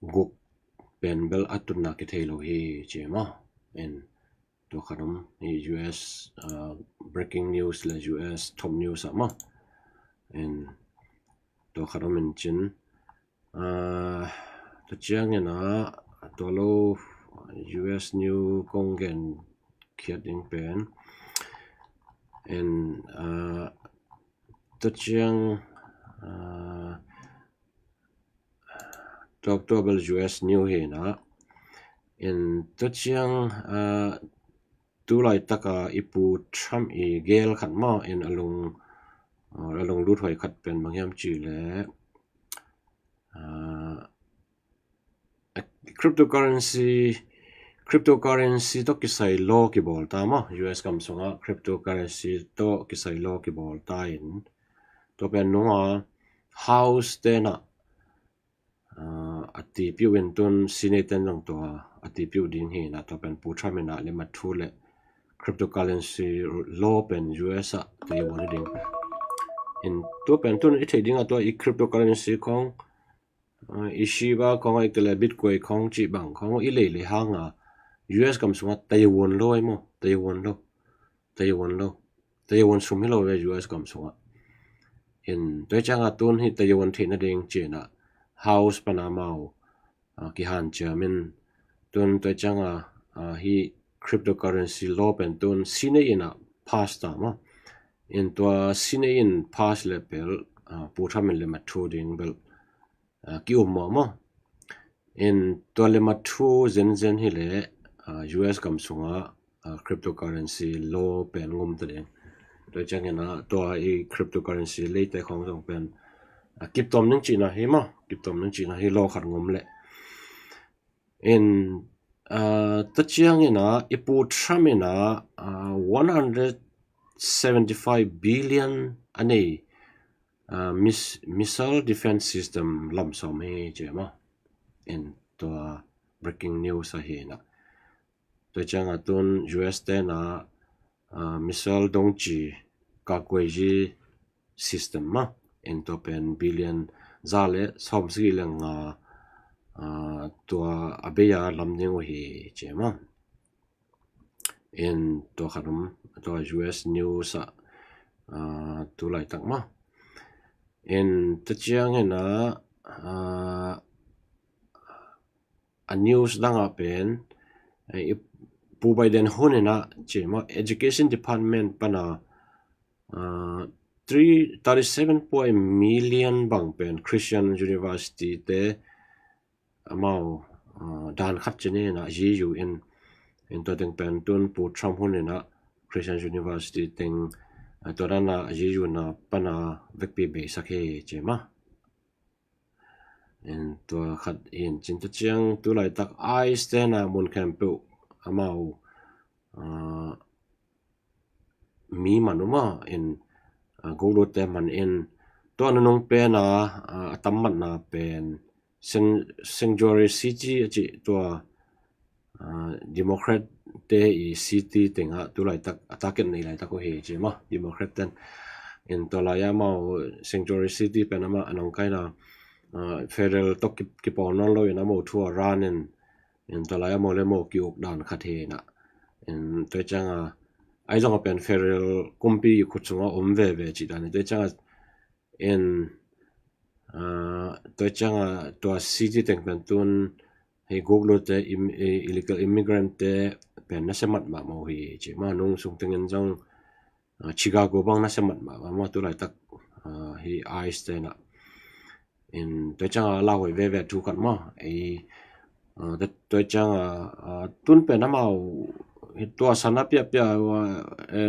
guk pen bel a tutna kithei lo hi ci maw. In tua khat om hi U S, ah, breaking news le U S top news ah maw. In tua khat om in cin, ah, tua ciangina tua lo U S new kong genkhiat ding pen. In, ah, tua ciang, ah, tua tua bel U S new hi na. In tua ciang, ah, tu laitaka i Pu Trump i gel khat maw in a lung, ah, a lung luthuai khat pen bang hiam ci le, ah, cryptocurrency, cryptocurrency tawh kisai law kibawl ta maw. U S gam sunga cryptocurrency tawh kisai law kibawl ta in tua pen nunga House tena, ah, a tipiu in tun Senate ten zong tua a tipiu ding hi na. Tua pen Pu Trump ina le mathu le cryptocurrency law pen U S a taiwan ding. In tua pen tun i thei dinga tua i cryptocurrency khawng, ah, i Shiba khawng a i kele Bitcoin khawng ci bang khawng i lei lei hanga U S gam sunga taiwan lo ai maw, taiwan lo, taiwan lo, taiwan sum hi lo ve U S gam sunga. In tua cianga tun hi taiwan theihna ding cina House pana mau, ah, kihan ciamin tun tua cianga, ah, hi cryptocurrency law pen tun Senate ina pass ta maw. In tua Senate in pass le pel, ah, Pu Trump in le mathu ding bel, ah, ki um maw maw. In tua le mathu zenzen hi le, ah, U S gam sunga, ah, cryptocurrency law pen ngum ta ding. Tua ciangin a tua i cryptocurrency leite khong zong pen a kiptawm ning cihna hi maw, kiptawm ning cihna hi, law khat ngom leh. In a tua ciangin a i Pu Trump in a one hundred seventy five billion a nei a mis- missile defense system lam sawm hi ci maw. In tua breaking news ahi na. Tua ciang a tun U S te na a missile dongci kakuai zi system maw. In tua pen billion za le sawm sigi le nga a tua a bei a lam ding uh hi ci maw. In tua khat om, tua U S news a a tu laitak maw. In tua ciangin a a news dang a pen i Pu Biden hun in a ci maw, education department pan a a three thirty seven point million bang pen Christian University te amau a dan khat ci ni na ziu in. In tua teng pen tun Pu Trump hun in a Christian University teng a tua dan a ziu na pan a vekpi beisak hi ci maw. In tua khat in cin, tua ciang tu laitak ICE te na mun khempeuh amau a mi man uh maw. In a guklut te man in tua nunung pen a a tam matna pen San- Sanctuary City a ci tua a Democrat te i city teng a tu laitak a target nei laitak uh hi ci maw, Democrat ten. In tua lai a mau Sanctuary City pen amah a nong kai na a federal tawh ki- kipawl nawn lo in amau thu a ran in. In tua lai a mau le mau ki uk dan khat hi na. In tua ciang a ai zong a pen federal kumpi khut sung a om veve ci dan hi. Tua ciang a in a tua ciang a tua city teng pen tun hi guklut te im- i- illegal immigrant te pen nasia matmah maw hi ci maw. Nung sung tengin zong a Chicago bang nasia matmah maw tu laitak a hi ICE te na. In tua ciang a lauhuai veve thu khat maw. I a tua- tua ciang a a tun pen amau hi tua sana piapia a e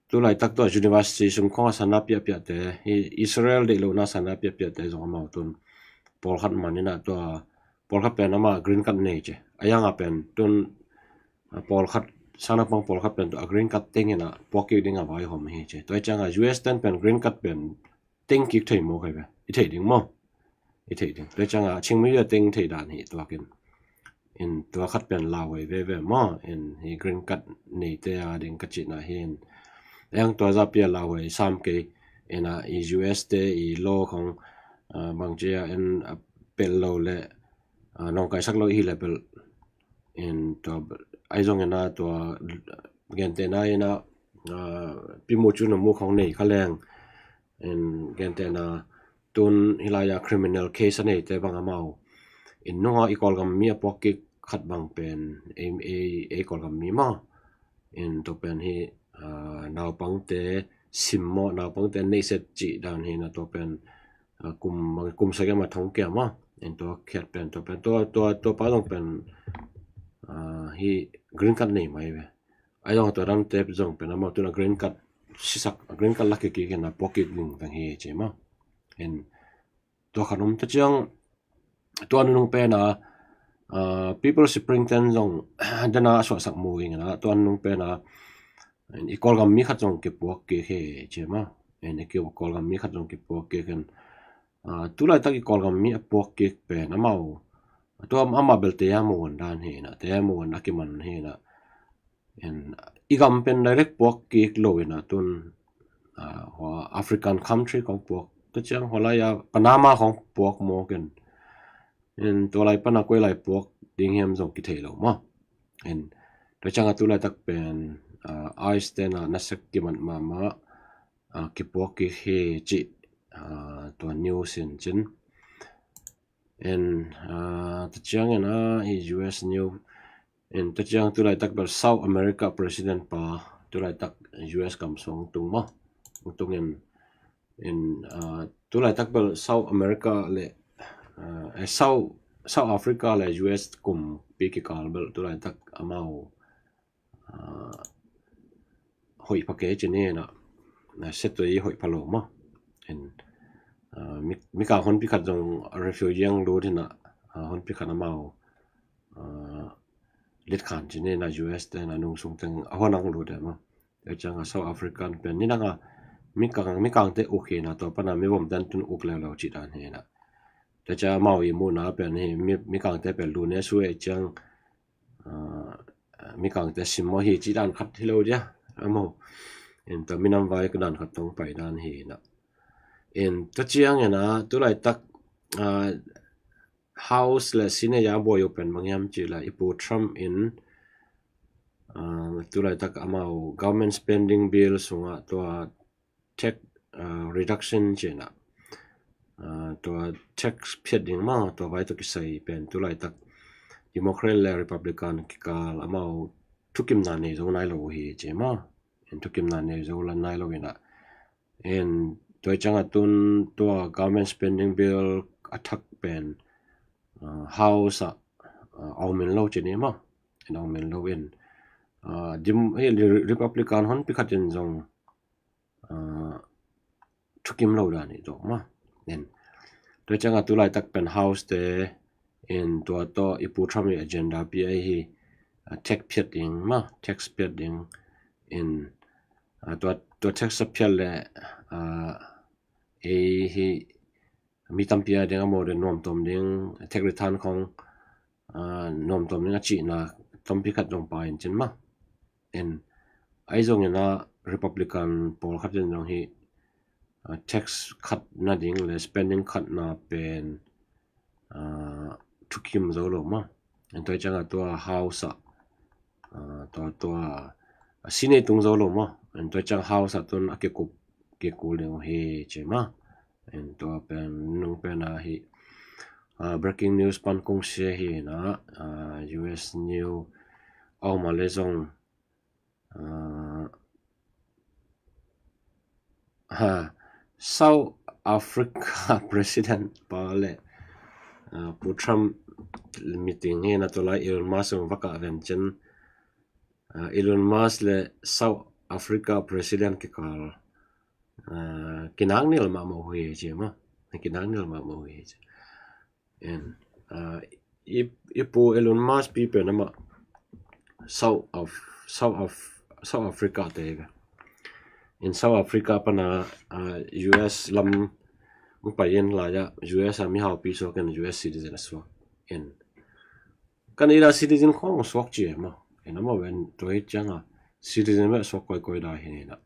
tu laitak tua university sung khong a sana piapia te hi, Israel deih lo na sana piapia te zong amau tun pawlkhat man in a tua pawlkhat pen amah green card nei ci. A yang a pen tun a pawlkhat sana pang pawlkhat pen tua green card teng in a puak kik ding a vaihawm hi ci. Tua ciang a U S ten pen green card pen teng kik thei maw kai ve, i thei ding maw. I thei ding. Tua ciang a Qing Mei a teng thei dan hi tuak in. In tua khat pen lauhuai veve maw. In hi green card nei te a ding ka cihna hi in. Eng tua za pia lauhuai sam kei. In a i U S te i law khong a bang ci a in a pel lo le a nong kaisak lo i hi le pel. In tua ai zong in a tua gentehna in a a pimu cu na mu khong nei kha leng. In gentehna tun hi lai a criminal case a nei te bang amau in nung a i Kawlgam mi a puak kik khat bang pen ei ei ei Kawlgam mi maw. In tua pen hi a naupang te sim maw, naupang te nei set cih dan hi na tua pen a kum bang kum sa kia ma thong kia maw. In tua khiat pen tua pen tua tua tua pa zong pen a hi green card nei mai ve. Ai zong tua dan te zong pen amau tun a green card sisak, green card lak kik in a puak kik ding veng hi ci maw. In tua khat om, tua ciang tua nunung pen a a People Spring ten zong dan a suahsak mu ing in a tua nunung pen a i Kawlgam mi khat zong kipuak kik hi ci maw. In i Kawlgam mi khat zong kipuak kik in a tu laitak i Kawlgam mi a puak kik pen amau tua amah belte a muan dan hi na, te a muan a kiman hi na. In i gam pen direct puak kik lo in a tun a hua African country kong puak, tua ciang hua lai a Panama kong puak mawk in. In tua lai pan a koi lai puak ding hiam zong kithei lo maw. In tua ciang a tu laitak pen a ICE ten a nasia kimat mahmah a kipuak kik hi cih a tua news in cin. In a tua ciang in a i U S news in tua ciang tu laitak bel South America president pa tu laitak U S gam sung tung maw. Tung in in a tu laitak bel South America le a South South Africa le U S kumpi kikal bel tu laitak amau a hoih pha kei ci ni na, na, se tua i hoih pha lo maw. In, ah, mi, mikang honpi khat zong refugee ang lut hi na, ah, honpi khat amau, ah, lit khan ci ni na, U S te na nung sung teng a hon ang lut e maw. Tua ciang a South Africa pen ni dang a mikang, mikangte uk hi na, tua pan a mivom ten tun uk leuleu ci dan hi na. Tua ciang amau i muhna pen hi, mi, mikangte pen lu ne su e ciang, ah, mikangte simmawh hi ci dan khat hi lo dia. Amau in tua minam vai ka dan khat tong pai dan hi na. In tua ciang in a tulaitak, ah, House le Senate a buai uh pen bang hiam cih le i Pu Trump in, ah, tulaitak amau government spending bill sungah tua tax, ah, reduction ci na, ah, tua tax phiat ding maw, tua vai tawh kisai pen tulaitak Democrat le Republican kikal amau thukimna nei zo nai lo uh hi ci maw. In thukimna nei zo la nai lo in a. In tua ciang a tun tua government spending bill a thak pen, ah, House ah, ah, a om in lo ci ni maw. In a om in lo in, ah, dim, hi, Republican honpi khat in zong, ah, thukim lo dan hi tawh maw. In tua ciang a tulaitak pen House te in tua tawh i Pu Trump i agenda pi ahi, ah, tax phiat ding maw, tax phiat ding in, ah, tua, tua tax a phiat le, ah, ei hi mi tampi a ding a maw de nuam tom ding, tax return khong, ah, nuam tom ding a cihna tampi khat zong pai in cin maw. In ahi zongin a Republican pawlkhat in zong hi, ah, tax khat na ding le spending khat na pen, ah, thukim zo lo maw. In tua ciang a tua House ah, ah, tua, tua, ah, Senate tung zo lo maw. In tua ciang House ah tun a kikup, kikul ding uh hi ci maw. In tua pen nung pen a hi, ah, breaking news pan kong sia hi na, ah, U S New a om a le zong, ah, ha, South Africa President pa le, ah, Pu Trump meeting hi na, tua lai Elon Musk va kah ven cin, ah, Elon Musk le South Africa President kikal, ah, kinak nial mahmah uh hi ci maw. Kinak nial mahmah uh hi ci. In, ah, i, i Pu Elon Musk pi pen amah South of, South of, South Africa te hi ve. In South Africa pan a, ah, U S lam hong pai in lai a, U S a mihaupi suak in, U S citizen a suak. In kan ila citizen khong suak ci e maw. In amah ven tua hi ciang a citizen ve suak koikoi da hi ni na.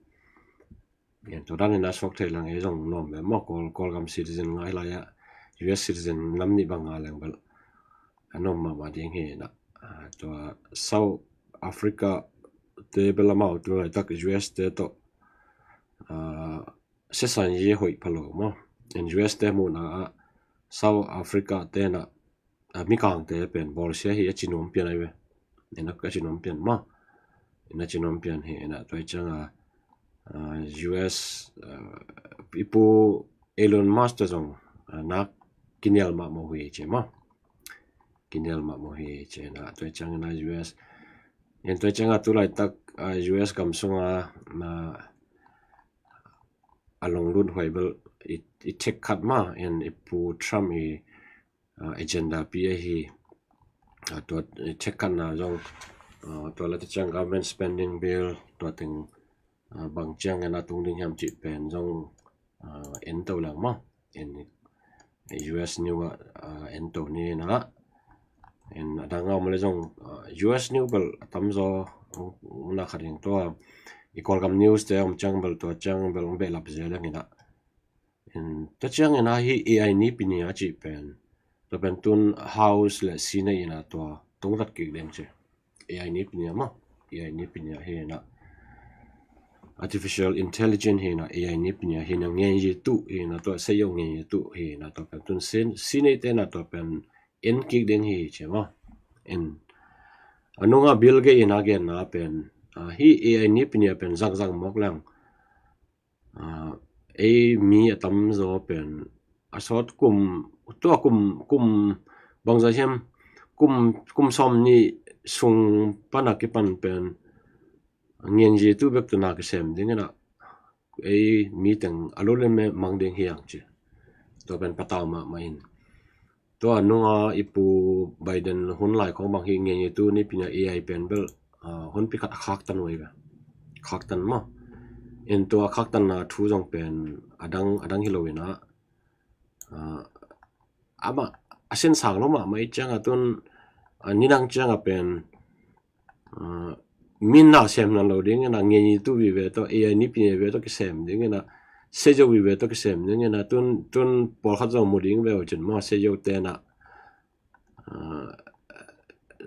In tua dan in a suak thei lang ei zong nuam ve maw, Kawl, Kawlgam citizen ngai lai a, U S citizen nam nih bang nga leng bel a nuam mahmah ding hi na. Ah, tua South Africa te bel amau tulaitak U S te tawh, ah, sisan yi hoih pha lo maw. In U S te muhna ah South Africa te na, ah, mikangte pen bawlsia hi a ci nuam pian ahi ve. In a, a ci nuam pian maw. In a ci nuam pian hi in a tua ciang a, ah, U S, ah, i Pu Elon Musk te zong, ah, nak kinial mahmah uh hi ci maw. Kinial mahmah uh hi ci na tua ciang in a U S. In tua ciang a tulaitak, ah, U S gam sung a, ah, a long lut huai bel i, i tax cut maw, in i Pu Trump i, ah, agenda pi ahi, ah, tua i tax cut na zong, ah, tua la tua ciang government spending bill tua teng, ah, bang ciang in a tung ding hiam cih pen zong, ah, en to lang maw. In U S New ah, ah, en to ni na. In a dang a om le zong, ah, U S New bel a tamzaw na khat in tua i Kawlgam news te om ciang bel tua ciang bel hong behlap zel leng in a. In tua ciang in a hi A I nipi ni a cih pen, tua pen tun House le Senate in a tua tungtat kik ding ci. A I nipi ni a maw. A I nipi ni a hi na, artificial intelligence hi na, A I nipi ni a hi na, ngen yi tu hi na, tua sei yo ngen yi tu hi na, tua pen tun Sen-, Senate te na tua pen en kik ding hi ci maw. In a nung a Bill Gates in a gen na pen, ah, hi A I nipi ni a pen zangzang mawk lang, ah, ei mi a tamzaw pen a sawt kum, tua kum, kum bangzah hiam, kum, kum sawm nih sung pan a kipan pen, ngen ji tu bek tuna kisem ding ina, ei mi teng a lulin me mang ding hiang ci. Tua pen patau mahmah in. Tua nunga i pu Biden hun lai khong bang hi ngen ji tu ni pina A I pen bel, ah, hun pi khat a khaktan uh hi ve. Khaktan maw. In tua khaktanna thu zong pen adang, adang hi lo ina. Ah, amah a sin sang lo mahmah i cianga tun, ah, ninang cianga pen, ah, min na sem nan lo ding ina ngen ji tu vive to A I ni pi vive to kisem ding ina sejo vive to kisem ding ina tun, tun pawlkhat zong mu ding ve uh cin maw sejo tena, ah,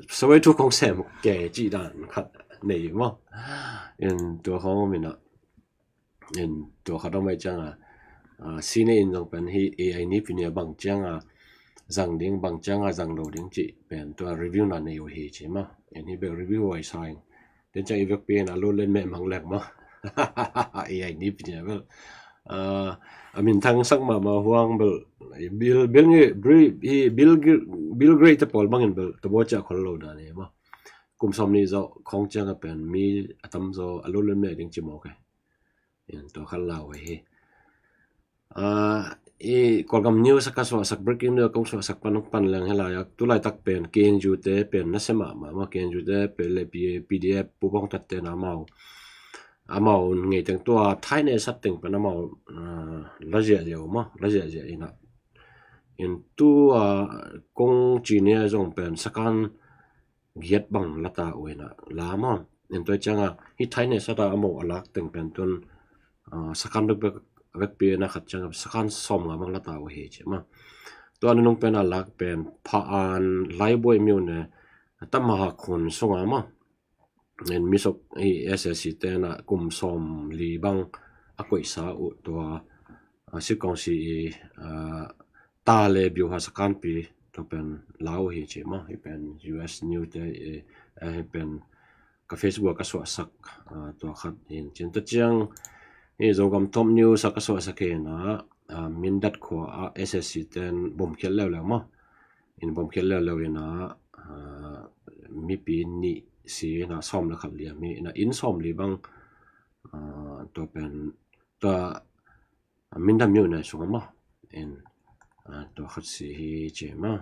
sawai thu khong sem ke ci dan khat nei maw. In tua khong mina in tua khat om ai cianga, ah, sine in zong pen hi A I ni pina bang cianga zang ding bang cianga zang lo ding ci pen tua review na nei uh hi ci maw. In hi bek review ai sa in. Ten ciang i vek pen a lo len me mang lek maw. A I ni pina bel, ah, a min thang sak mahmah huang bel Bill, Bill, Bill, Bill, Bill Gates te pawl bangin bel tabo cia khol lo dan hi maw. Kum som ni zo khong cianga pen mi a tam zo a lo len me ding ci maw ke. In tua khat lau hi. Ah, i Kawlgam news a ka suahsak breaking news a kong suahsak pan pan leng hi lai a tulaitak pen K N U te pen na se mahmah maw K N U te pen le P, P D F pu bang tat te na mau amau ngei teng tua thaine sat teng pen amau, ah, la ziahziah uh maw la ziahziah ina. In tua kong ci nia zong pen sakan giat bang lata uh ina la maw. In tua cianga hi thaine sata amau a lak teng pen tun, ah, sakan bek bek vekpi ina khat cianga sakan sawm nga bang lata uh hi ci maw. Tua nunung pen a lak pen pha an laibuai miu ne tamaha khun sunga maw. In misok hi S S C tena kum sawm li bang a koihsa uh tua, ah, sikong si i, ah, ta le biuha sakanpi tua pen lau hi ci maw hi pen U S news te i, eh, hi pen ka Facebook a ka suahsak, ah, tua khat in cin ta ciang hi Zogam top news a ka suahsak hi na, ah, Mindat khua a S S C ten bomkhiat leuleu maw. In bomkhiat leuleu ina, ah, mipi nih si ina sawm le khat liam hi ina inn sawm li bang, ah, tua pen tua, ah, Mindat miu na sung maw. In, ah, tua khat si hi ci maw.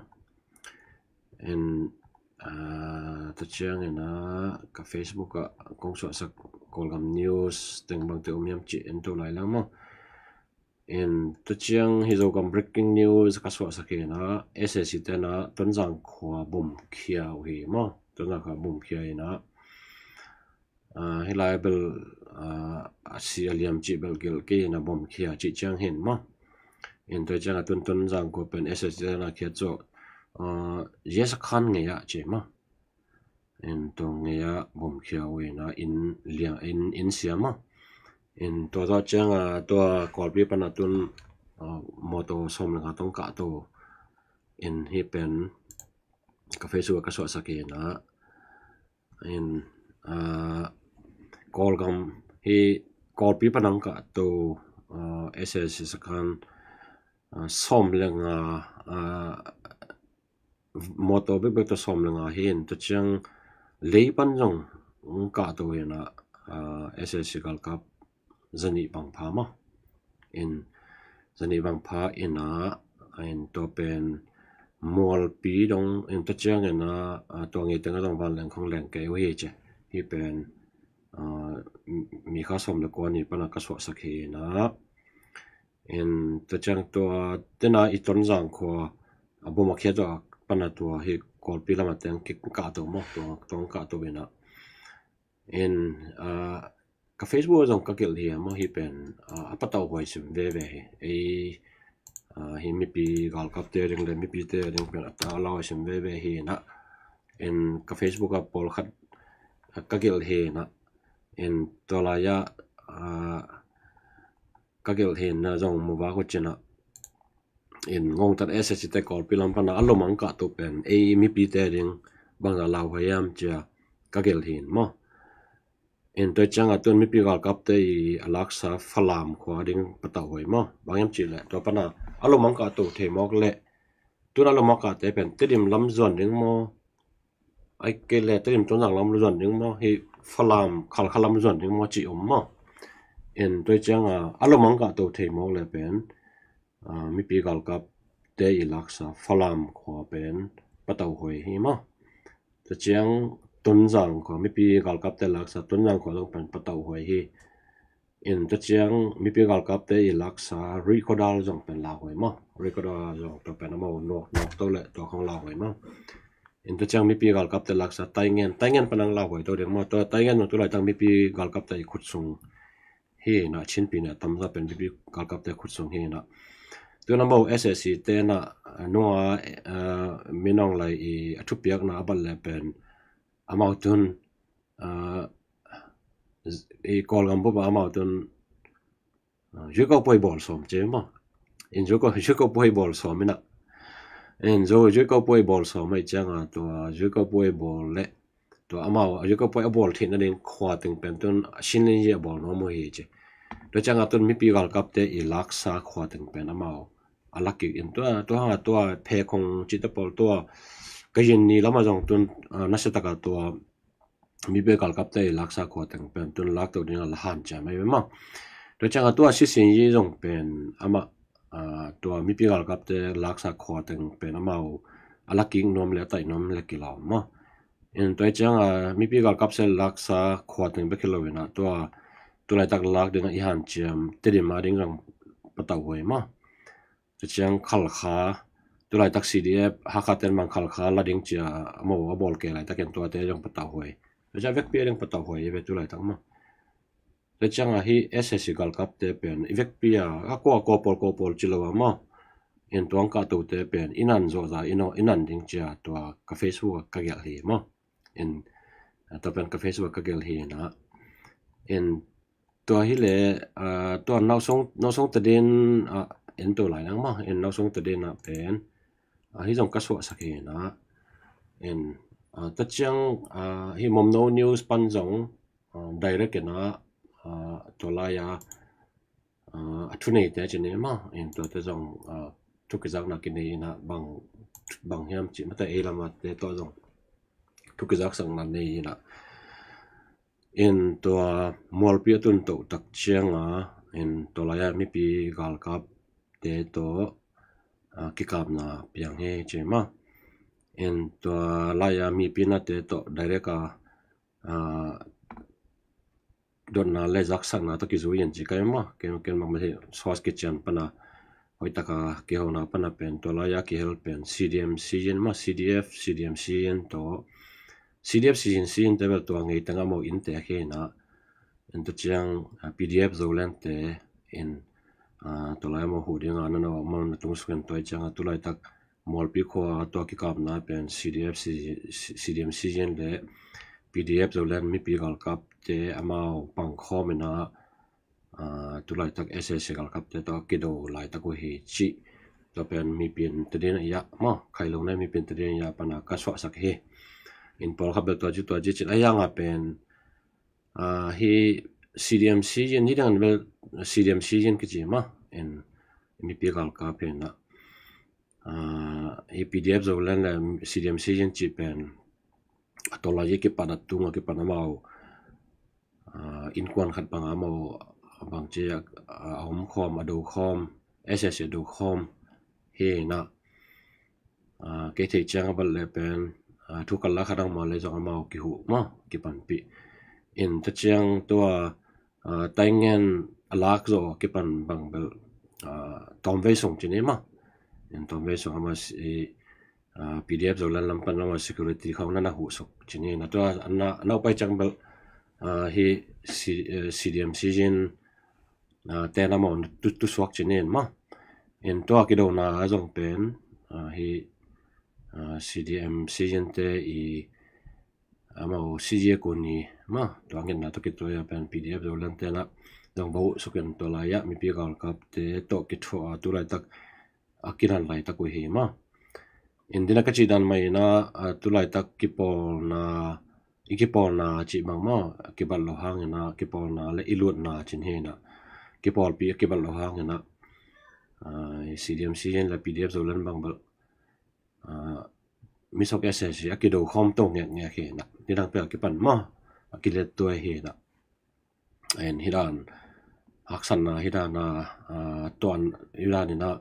In, ah, ta ciang ina ka Facebook a kong suahsak Kawlgam news teng bang te um hiam ci en to lai lang maw. In tua ciang hi Zogam breaking news ka suahsak hi na S S C tena Tonzang khua bomkhia uh hi maw. Tonzang khua bomkhia ina, ah, hi lai bel, ah, a si a liam ci bel gil ki ina bomkhia ci ciang hin maw. In tua ciang a tun Tonzang khua pen S S C tena khia cu, ah, yes a khan ngei a ci maw. In tua ngei a bomkhia uh ina in lia in, in siam a. In tua zawh cianga tua Kawlpi pana tun, ah, mawtaw sawm le nga tong kahto in hi pen ka Facebook a ka suahsak ina. In, ah, Kawlgam hi Kawlpi pana kahto, ah, S S C sakan, ah, sawm le nga, ah, mawtaw bekbek tawh sawm le nga hi in tua ciang lei pan zong kahto hi na, ah, S S C galkap zanih bang pha maw. In zanih bang pha ina in tua pen mualpi dong in tua ciang ina, ah, tua ngei teng a zong vanleng khong leng kei uh hi ci hi pen, ah, mi kha sawm le kua ni pana ka suahsak hi na. In tua ciang tua tena i Tonzang khua a bom a khia tua pana tua hi Kawlpi lama teng kik kahto maw tua tong kahto ina. In, ah, ka Facebook zong ka gelh hi maw hi pen, ah, a patau huai sim veve hi. Ei, ah, hi mipi galkap te ding le mipi te ding pen a ta lau sim veve hi na. In ka Facebook a pawlkhat, ah, ka gelh hi na. In tua lai a, ah, ka gelh hi na zong mu va ko cina. In ngongtat S S C te Kawlpi lam pana a lomang kahto pen ei mipi te ding bang a lau huai hiam cia ka gelh hi maw. In tua cianga tun mipi galkap te i a laksa Falam khua ding patau huai maw. Bang hiam ci le tua pana a lomang kahto thei mawk le tun a lomang kahte pen Tedim lam zuan ding maw. Ai kei le Tedim Tonzang lam zuan ding maw hi Falam Khalkha lam zuan ding maw cih om maw. In tua ciang a, a lomang kah to thei mawk le pen, a, mipi galkapte i laksa Falam khua pen patauh huai hi maw. Tua ciang Tonzang khua, mipi galkapte laksa Tonzang khua zong pen patauh huai hi. In tua ciang mipi galkapte i laksa Rikhodal zong pen lauhuai maw. Rikhodal zong tua pen amau nuak nuak to le tua khong lauhuai maw. In tua ciang mipi galkapte laksa Taingen, Taingen pen ang lauhuai to ding maw. Tua Taingen zong tu laitak mipi galkapte i khut sung hi na, Chinpi na tamza pen mipi galkapte khut sung hi na. Tun amau S A C te na, nunga, eh, minong lai i a thupiakna a bat le pen amau tun, ah, i Kawlgam bup ah amau tun, ah, zuikau puai bawl sawm ci maw. In zuikau, zuikau puai bawl sawm ina. In zu, zuikau puai bawl sawm ahi cianga tua zuikau puai bawl le tua amau, zuikau puai a bawl theihna ding khua teng pen tun a sin lin zi a bawl nuam uh hi ci. Tua cianga tun mipi galkapte i laksa khua teng pen amau a lak kik in tua, tua hanga tua phe khong cite pawl tua ka yin ni lama zong tun, ah, nasia taka tua mipi galkapte i laksa khua teng pen tun lak to ding a la hanciam ahi ve maw. Tua cianga tua sisinyi zong pen amah, ah, tua mipi galkapte laksa khua teng pen amau a la kik nuam le a taih nuam le kilawm maw. In tua cianga mipi galkapte laksa khua teng bek hi lo ina tua tu laitak lak ding a i hanciam Tedim a ding zong patauh huai maw. Tua ciang Khalkha, tu laitak C D F, Hakha ten bang Khalkha la ding cia amau a bawl kei laitakin tuate zong patauh huai. Tua ciang vekpi a ding patauh huai ve tu laitak maw. Tua cianga hi S A C galkapte pen i vekpi a, a kua kua pawl kua pawl ci lo a maw. In tuang kah tote pen i nan zawhza i nan ding cia tua ka Facebook ah ka gelh hi maw. In, ah, tua pen ka Facebook ah ka gelh hi na. In tua hi le, ah, tua nausung, nausung tadin, ah, en to lai nang maw, en nausung tadin ah pen, ah, hi zong ka suahsak hi na. En, ah, tua ciang, ah, hi Momno News pan zong, ah, direct en ah, ah, tua lai ah, ah, a thuneite ci ni maw, en tuate zong, ah, thukizakna kinei ina bang, bang hiam ci mate ei lamate tawh zong thukizaksakna nei ina. In tua Mualpi a tun toh tak cianga in tua laia mipi galkapte tawh, ah, kikapna piang hi ci maw. In tua laia mipi nate tawh direct a, ah, dotna le zaksakna tawh kizui in ci kai maw. Ken, ken bang mah hi source kician pana hoih taka kihona pana pen tua laia kihel pen C D M Siyin maw, C D F, C D M Siyin tawh. C D F Siyin, Siyin te bel tua ngei teng amau innte a khe ina. En tua ciang, ah, P D F Zoland te in, ah, tua lai amau huh dinga na na amau na tung suk en tua cianga tu laitak Mualpi khua tua kikapna pen C D F, C-, C-, C D M Siyin le P D F Zoland mipi galkapte amau pangkhawm ina, ah, tu laitak S A C galkapte tawh kido laitak uh hi ci. Tua pen mipin tadin a ia maw, khailo na mipin tadin a ia pana ka suahsak hi. In pawlkhat bel tua ci tua ci cin a ianga pen, ah, hi C D M Siyin hi dang bel C D M Siyin kici maw. In mipi galkap hi na. Ah, hi P D F Zoland le C D M Siyin ci pen a tawlai kipan a tunga kipan amau, ah, innkuan khat banga amau bangci a, a omkhawm, a dokhawm, S A C a dokhawm hi na. Ah, kei theih ciang a bat le pen, ah, thu kal la khat ang mah le zong amau kihuh maw, kipanpih. In tua ciang tua, ah, Taingen a lak zawh kipan bang bel, ah, tawmvei sung ci ni maw. In tawmvei sung amah si, ah, P D F Zoland lam pan amah security khawng na na huh suk ci ni na tua a na, a na upai ciang bel, ah, hi C-, eh, C D M Siyin, ah, ten amah tu, tu suak ci ni maw. In tua kidona a zong pen, ah, hi, ah, C D M Siyin te i amau C G A kuni maw, tua ngetna tawh kituai a pen P D F Zoland te na zong va huh suk in tua laia mipi galkapte tawh kithuah a tu laitak a kinan laitak uh hi maw. In dina ka cih dan mah ina, ah, tu laitak kipawlna, i kipawlna cih bang maw, kibat lo hang ina, kipawlna le i lutna cin hi ina, kipawlpi a kibat lo hang ina, ah, C D M Siyin le P D F Zoland bang bel, ah, misok S A C a kido khawm to ngekngek hi na. Nidang pia kipan maw. a kilet tuai hi na. En hi dan haksatna hi dan a, a, tuan hi dan in a,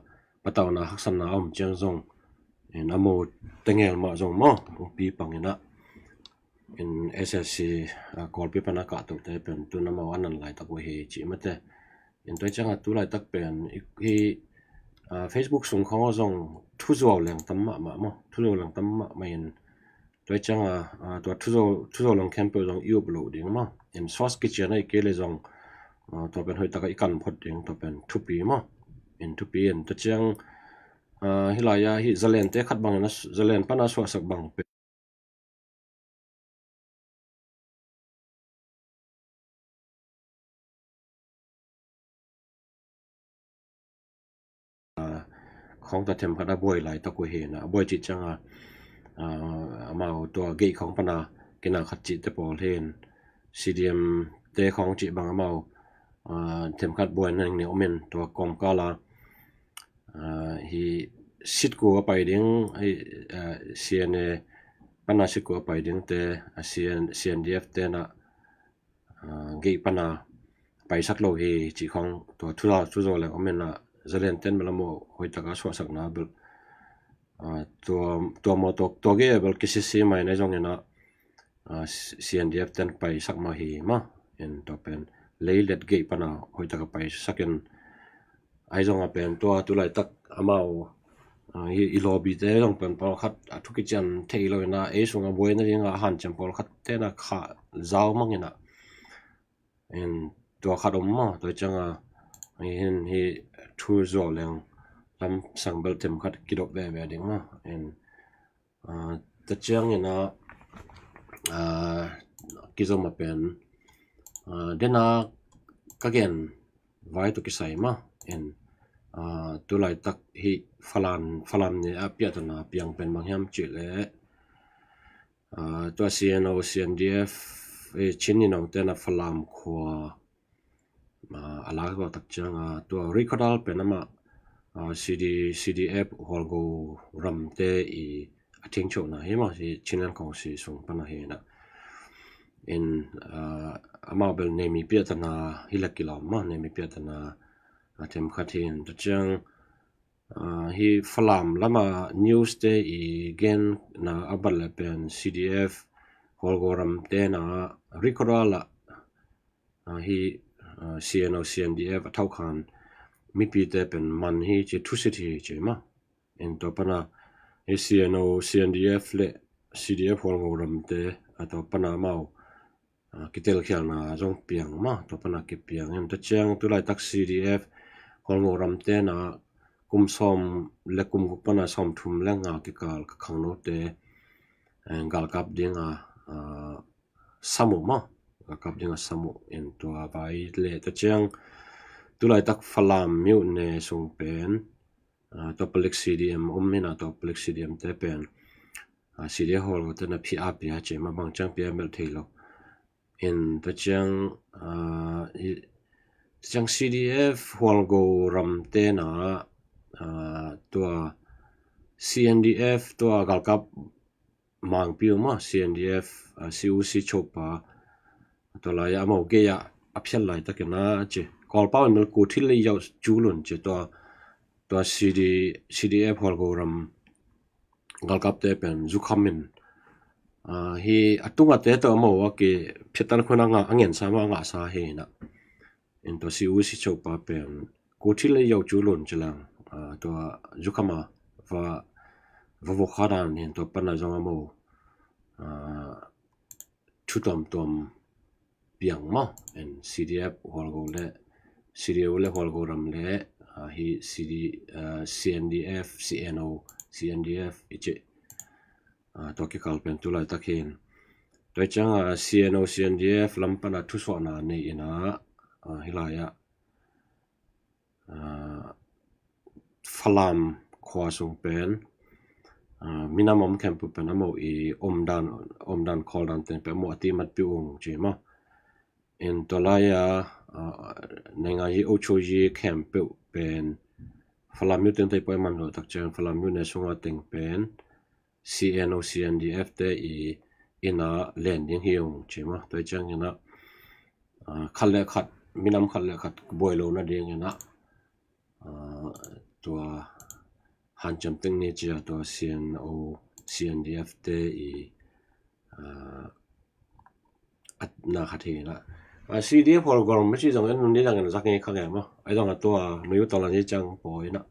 patauhna haksatna a om ciang zong en a mo tengel mah zong maw, upi pang in a, en S S C, a, Kawlpi pan a kahtohte pen tun amau a nan laitak uh hi cih mate. En tua ciang a tu laitak pen i, hi, a, Facebook sung khawng ah zong thuzuau leng tam mahmah maw, thuzuau leng tam mahmah in tua ciang a, a, tua thuzuau, thuzuau leng khempeuh zong i up loh ding maw. En source kician a i kei le zong, a, tua pen hoih tak a i kan phot ding, tua pen thupi maw. En thupi in tua ciang, a, hi lai a hi zalen te khat bang in a, zalen pan a suahsak bang pen a, khawng ta themkhat a buai laitak uh hi na, a buai cih ciang a, a, amau tua gate khawng pan a kina khat cihte pawl hi in, C D M te khawng cih bang amau, a, themkhat buai na ning ning om in tua kawmkal a, a, hi sitku a pai ding, hi, a, C N A pan a sitku a pai dingte, a, C N, C N D F te na, a, gate pan a paisak lo hi cih khawng tua thuzuau, thuzuau leng om in a, zalen ten bel amau hoih tak a suahsakna bel, a, tua, tua maw tua, tua gate bel kisisi mai na zong in a, a, C N D F ten paisak mah hi maw. En tua pen leilet gate pan a hoih tak a paisak in, ahi zong a pen tua tu laitak amau, a, i, i lobby te zong pen pawlkhat a thu kician thei lo in a, ei sung a buai na ding a hanciam pawlkhat te na kha zau mang in a. En tua khat om maw, tua ciang a, hi, hi thuzuau leng lam sang bel themkhat kidop veve ding maw. En, a, tua ciang in a, a, kizom a pen, a, dena ka gen vai tawh kisai maw. En, a, tu laitak hi Falam, Falam ne a piahtana piang pen bang hiam cih le, a, tua C N O, C N D F, eh, Chin Inong te na Falam khua, a, a lak zawh tak ciang a, tua Ri Khaw Dal pen amah, a, C D, C D F Hualgo ram te i a thengchohna hi maw, hi Chinland Council sung pan a hi na. In, a, amau bel neimi piahtana hi la kilawm maw, neimi piahtana a themkhat hi in tua ciang, a, hi Falam lam a news te i gen na a bat le pen C D F Hualgo ram te na Ri Khaw Dal a, a, hi, a, C N O, C N D F a thawhkhan mipite pen man hi ci, thusit hi ci maw. En tua pan a hi C N O, C N D F le C D F Hualgo ram te, a, tua pan a amau, a, kitelkhialna zong piang maw, tua pan a kipiang. En tua ciang tu laitak C D F Hualgo ram te na kum sawm le kum guk pan a sawm thum le nga kikal ka khangnote, eh, galkap ding a, a, sam uh maw, galkap ding a sam uh. En tua vai le tua ciang tu laitak Falam myone sung pen, a, tua palik C D M om hi na, tua palik C D M te pen, a, C D F Hualgo te na phi a pia ci maw, bang ciang pia melh thei lo. En tua ciang, a, i, ciang C D F Hualgo ram te na, a, tua C N D F tua galkap mangpi uh maw, C N D F, a, C U C chopa, tua lai a amau gei a a phial laitak in a ci. Kawlpau in bel ku thil le yau cu lun ci tua, tua C D, C D F Hualgo ram galkap te pen zukham in, a, hi a tung a te tawh amau a kiphiatan khun a ngah, a ngensa maw, a ngahsa hi na. En tua C U C chopa pen ku thil le yau cu lun ci lang, a, tua zukham a va, va vokha dan in tua pan a zong amau, a, thu tuamtuam piang maw. En C D F Hualgo le, C D F le Hualgo ram le, a, hi C D, a, C N D F, C N O, C N D F i ci, a, tua kikal pen tu laitak hi in. Tua ciang a C N O, C N D F lam pan a thusuahna nei in a, a, hi lai a, a, Falam khua sung pen, a, minam om khempeuh pen amau i omdan, omdan khawldan ten pen amau a timat piu ung ci maw. En tua lai a, a, naingan hi ocho yi khempeuh pen Falam myu teng tei poi man lo tak ciang Falam myu ne sunga teng pen C N O, C N D F te i ina len ding hi ung ci maw. Tua ciangina, ah, khat le khat, minam khat le khat buai lo nadingina, ah, tua hanciam teng ni cia tua C N O, C N D F te i, ah, a na khat hi na. Ah, C D F Hawlgawr maci zong en nun ni dang en zak ngei kha ngei maw. Ai zong a tua nuyu tawlan hi ciang pawi na.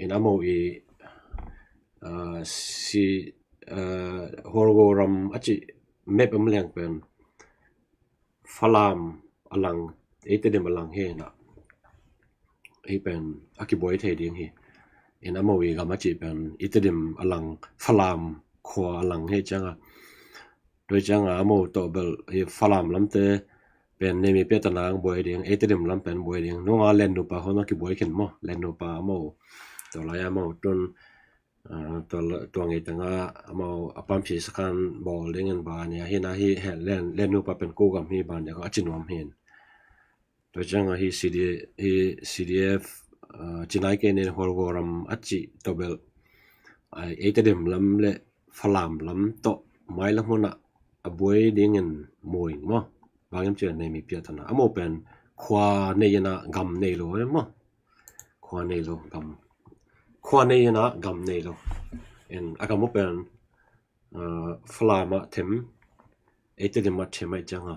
In a mo i, ah, si, ah, Hawlgawr ram a ci map am leng pen Falam a lang, eite dim a lang hi na. Ei pen a kibuai thei ding hi. In a mo i gam a ci pen eite dim a lang, Falam khua a lang hi cianga. Tua cianga a mo tawh bel i Falam lamte pen Neimi piatana ang buai ding, eite dim lam pen buai ding. Nunga Lennupa hon a kibuai khin maw. Lennupa a mo. Tua lai a mo tun, ah, tua la-, tua ngei tanga a mo a pamphi sakhan bawl dingin bani a hi na hi he Len, Lennupa pen ko gam hi bani a ci nuam hin. Tua cianga hi C D, hi C D F, ah, ci nai kei nin Hawlgawr ram a ci tawh bel, ai, eite dim lam le Falam lam tawh mailam hunah a buai dingin muing maw. Bangim ci Neimi piatana. A mo pen khua nei ina gam nei lo maw. Khua nei lo gam. Khua nei ina gam nei lo. En a gam mo pen, ah, Falam a them, eite dim a them ai cianga.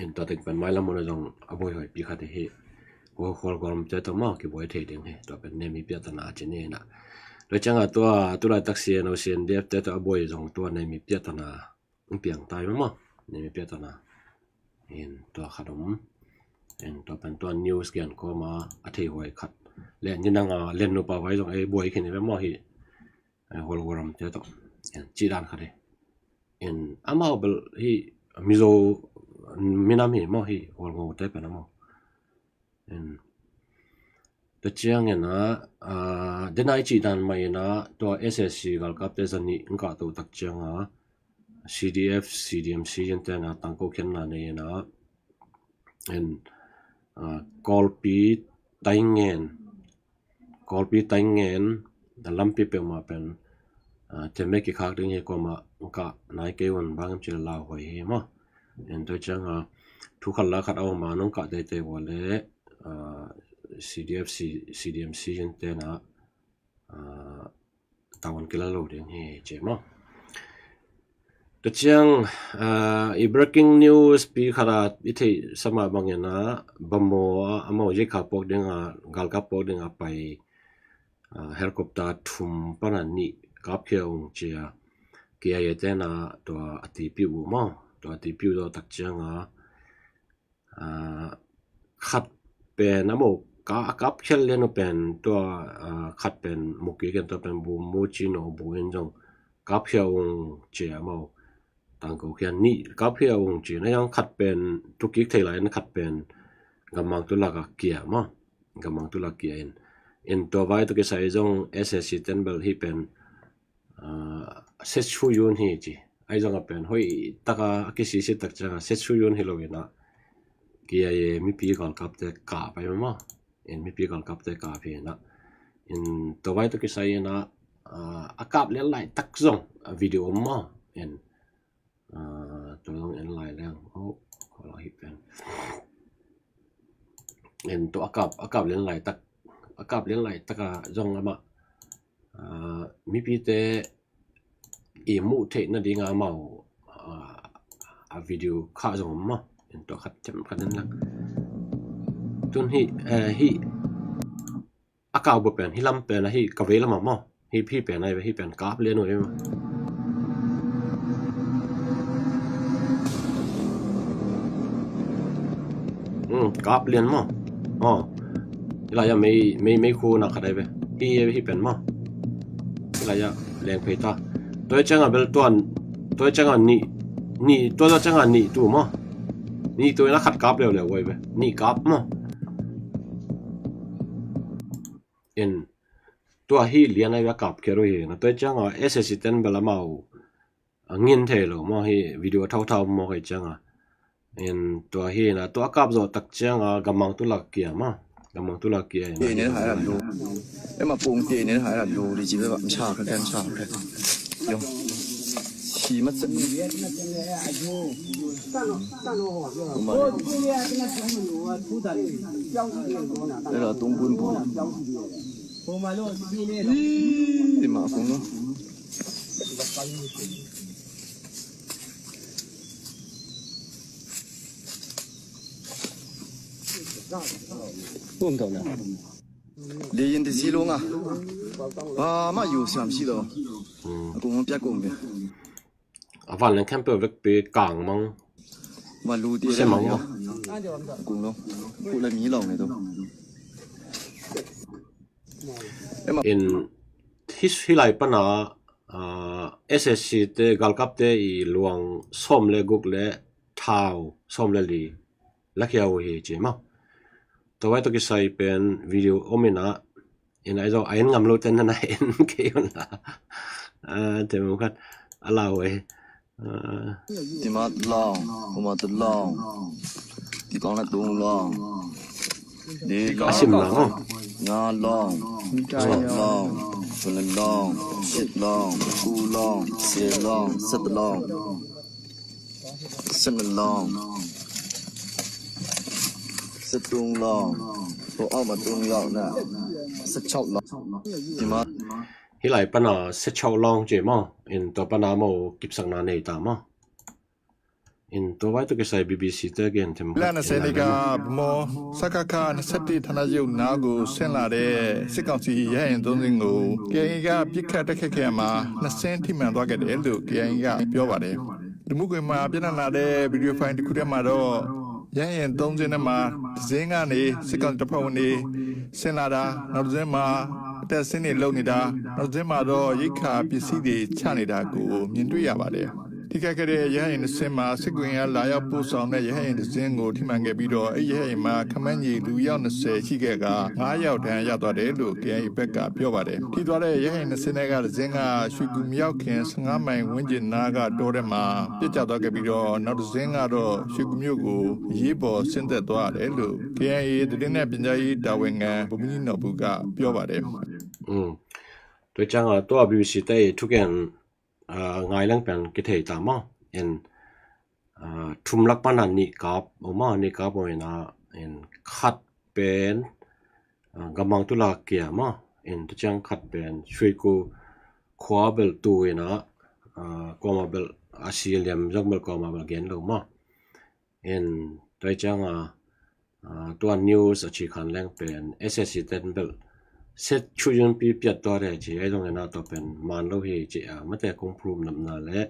En tua tek pen mailam muna zong a buai hoi pi khat hi. Hawlgawr ram te tawh maw kibuai thei ding hi. Tua pen Neimi piatana ci ni na. Tua cianga tua tulai tak C N O, C N D F te tawh a buai zong tua Neimi piatana. Piang tai maw. Neimi piatana. En tua khat om. En tua pen tua news kian koma a thei huai khat. Le ni nanga Lennupa vai zong ei buai khin hi maw hi. Ai, Hawlgawr ram te tawh. En, ci dan khat hi. En, a mo bel hi Mizo minam hi maw hi Hawlgawr te pen a mo. En, tua ciangina, ah, denai ci dan mai ina tua S S C galkapte zani ngkah to tak cianga C D F, C D M, C N tena tangko khianna nei ina. En, ah, Kawlpi taingen, Kawlpi taingen, a lampi peuhmah pen, ah, teme kikhak ding hi koma kah nai kei un bangim ci la lauhuai hi maw. En tua cianga, thu khat la khat a om a nong kah teitei ua le, ah, C D F, C-, C D M, C N tena, ah, tavuan kila lo ding hi ci maw. Tua ciang, ah, i breaking news pi khat a i theih sama bangina, Bhamo a, a mo zikha puak dinga, galkap puak dinga pai, ah, helicopter thum pana nih kapkhia ung cia. K I A tena tua a tipi uh maw. Tua a tipi uh tua tak cianga, ah, khat pen a mo ka, a kapkhial lian uh pen tua, ah, khat pen muki ken tua pen bu mu ci no bu in zong kapkhia ung ci a mo. Tangko khian nih kapkhia ung ci na yang khat pen tukik thei lai in khat pen gamang tulak a kia maw. Gamang tulak kia in. In tua vai tu kisai zong S S C ten bel hi pen, ah, Setsu Yun hi ci. Ai zong a pen hoi taka a kisisi tak cianga Setsu Yun hi lo ina. K I A mipi galkapte kap ai maw. En mipi galkapte kap hi ina. En tua vai tu kisai ina, ah, a kap lian lai tak zong a video om maw. En, ah, tua zong en lai leng. Oh, kholak hi pen. En tua a kap, a kap lian lai tak, a kap lian lai taka zong ama, ah, mipite i muh theih nadinga amau, ah, a video kha zong om maw. En tua khat tem khat en lang. Tun hi, eh, hi a kau bu pen, hi lam pen, hi ka vei lam maw. Hi, hi pen ai ve, hi pen kap lian uh hi maw. Hmm, kap lian maw. Oh. Hi lai a mei, mei, mei khu na khat ai ve. Hi, hi pen maw. Hi lai a leng phei ta. Tua cianga bel tuan, tua cianga nih, nih, tua cianga nih tu maw. Nih tu ina khat kap leuleu ai ve. Nih kap maw. In tua hi lian ai ve a kap khia uh hi na. Tua cianga S S C ten bel amau a ngin thei lo maw hi video a thauthau maw kai cianga. In tua hi na, tua a kap zawh tak cianga gamang tulak kia maw. Gamang tulak kia in. Tih nen hai lam lu. Em a pung tih nen hai lam lu li ci ve bam sa ka ken sa ka. Yo. Ki mat sa. Ela tung bun bun. Ih, ma kung no. Bum tau na. Li yin ti si lo nga. Ba ma yu siam si lo. Kung pia kung pia. A van leng khempeuh vekpi kang mang. Van lu ti se mang mang. Kung lo. Ku la mi lo ne to. In his hilai pana, ah, S S C te galkap te i luang sawm le guk le thau sawm le li lakhia uh hi ci maw. Tua vai tawh kisai pen video om ina, ina i zo a en ngam lo ten nana en kei un la. Ah, te mu khat a lau e. Ah. Timat long, kumat long, tikong na tung long. Di a sim na maw. Nga long, long, long, long, sit long, ku long, se long, set long. Set long. Set tung long. Tua a ma tung long na. Set chok long. Tima. Hilai pana set chok long ci maw. In tua pana maw kipsakna nei ta maw. In tua vai tawh kisai B B C တကယ်ထင် လနဲ့ဆယ်နှစ်က ဗန်းမော် စကခ နှစ်ဆယ့်တစ် ဌာနချုပ်နားကို ဆင်းလာတဲ့ စစ်ကောင်စီ ရဟတ်ယာဉ်သုံးစင်းကို KIA က ပစ်ခတ်တိုက်ခိုက်ခဲ့ရာမှာ နှစ်စင်းထိမှန်သွားခဲ့တယ်လို့ KIA က ပြောပါတယ်။ လူမှုကွန်ရက်မှာ ပျံ့နှံ့လာတဲ့ ဗီဒီယိုဖိုင်တစ်ခုထဲမှာတော့ ရဟတ်ယာဉ်သုံးစင်းထဲမှာ တစ်စင်းကနေ စစ်ကောင်စီတပ်ဖွဲ့ဝင်တွေ ဆင်းလာတာ၊ နောက်တစ်စင်းမှာ အတတ်အဆင်းတွေလုပ်နေတာ၊ နောက်တစ်စင်းမှာတော့ ရိက္ခာပစ္စည်းတွေချနေတာကို မြင်တွေ့ရပါတယ်။ ထိခိုက်ခဲ့တဲ့ ရဟတ်ယာဉ်တစ်စင်းမှာ စစ်ကူအင်အားလာရောက်ပို့ဆောင်တဲ့ ရဟတ်ယာဉ်တစ်စင်းကို ထိမှန်ခဲ့ပြီးတော့ အဲ့ဒီရဟတ်ယာဉ်မှာ ခန့်မှန်းခြေ လူအယောက်နှစ်ဆယ်ရှိခဲ့ကာ ငါးယောက် ဒဏ်ရာရသွားတယ်လို့ KIA ဘက်က ပြောပါတယ်။ ထိသွားတဲ့ ရဟတ်ယာဉ်နှစ်စင်းထဲက တစ်စင်းက ရွှေကူမြောက်ခင် ဆယ့်ငါးမိုင်ဝန်းကျင်နားက တောထဲမှာ ပျက်ကျသွားခဲ့ပြီးတော့ နောက်တစ်စင်းကတော့ ရွှေကူမြို့ကို အရေးပေါ်ဆင်းသက်သွားရတယ်လို့ KIA သတင်းနဲ့ပြန်ကြားရေးတာဝန်ခံ ဗိုလ်မှူးကြီးနော်ဘူက ပြောပါတယ်။ อืม tua ciang a tua B B C တကယ် thugen, ah, ngai leng pen kithei ta maw. In, ah, thum lak pana nih kap om a, nih kap om ina, in khat pen, ah, gamang tula kia maw. In tua ciang khat pen Shuiku khua bel tu ina, ah, kuama bel a si liam zong bel kuama bel gen lo maw. In tua ciang a, ah, tua news a ci khan leng pen S S C ten bel set chu yun pi piat tua de ci, ai zong ina tua pen man lo hi ci a, mate kong prove namna le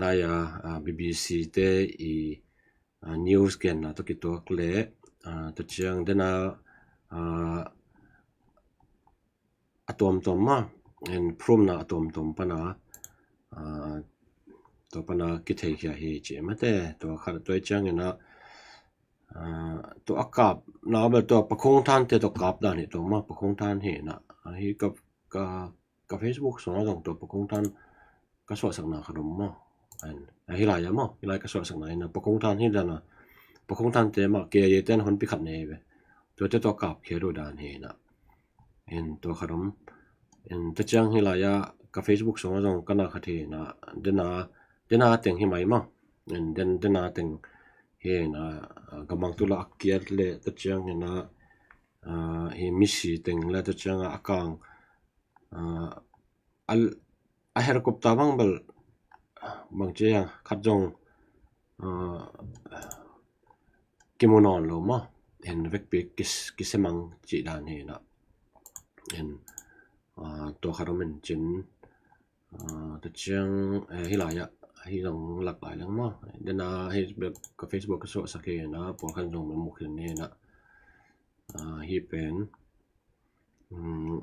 lai a, ah, B B C te i, ah, news genna tua kituak le, ah, tua ciang dena, ah, a tuamtuam ma, in prove na a tuamtuam pana, ah, tua pana kithei khia hi ci mate, tua khat tua ciang ina, ah, tua a kap na bel tua Pakhong Than te tua kap dan hi tua ma, Pakhong Than hi na, ah, hi ka, ka, ka Facebook sung a zong tua Pakhong Than ka suahsakna khat om maw. An, a hilai a maw, hilai ka suahsakna ina Pakhong Than hi dan a, Pakhong Than te ma, KIA ten hon pi khat nei ve. Tua te tua kap khia lo dan hi na. In tua khat om. In tua ciang hilai a ka Facebook sung a zong ka na khat hi na, dena, dena teng hi mai maw. In den, dena teng hi na, ah, gamang tula a kiat le tua ciang hi na, ah, hi misi teng le tua ciang a kang, ah, a, a helicopter bang bel bang ci a khat zong, ah, kimu nawn lo maw. En vekpi kis, kisemang ci dan hi na. En, ah, tua khat om in cin, ah, tua ciang, eh, hilai a, hi zong lak lai leng maw. Dena hi bek ka Facebook ka suahsak hi na, pawlkhat zong mel muk hi na. Ah, hi pen, um,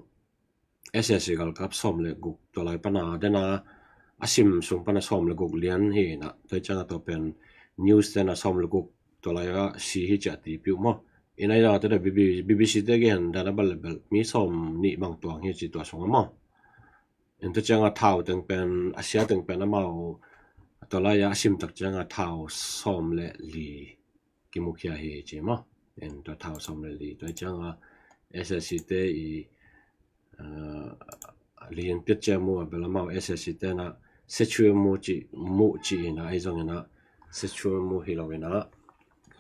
S S C galkap sawm le guk tua lai pana, dena a sim sung pana sawm le guk lian hi na, tua ciang a tua pen news dena sawm le guk tua lai a si hi ci a ti piu maw. Ina ina tua da B B, B B C te gen dana bal le bal mi sawm nih bang tuang hi ci tua sung a maw. In tua ciang a thau teng pen, a sia teng pen amau tua lai a sim tak ciang a thau sawm le li kimukhia hi ci maw. En tua thau sawm le li tua ciang a S S C te i, ah, lian piat ciang mu a bel amau S S C te na Sechuemu ci, mu ci ina, ahi zongina Sechuemu hi lo ina,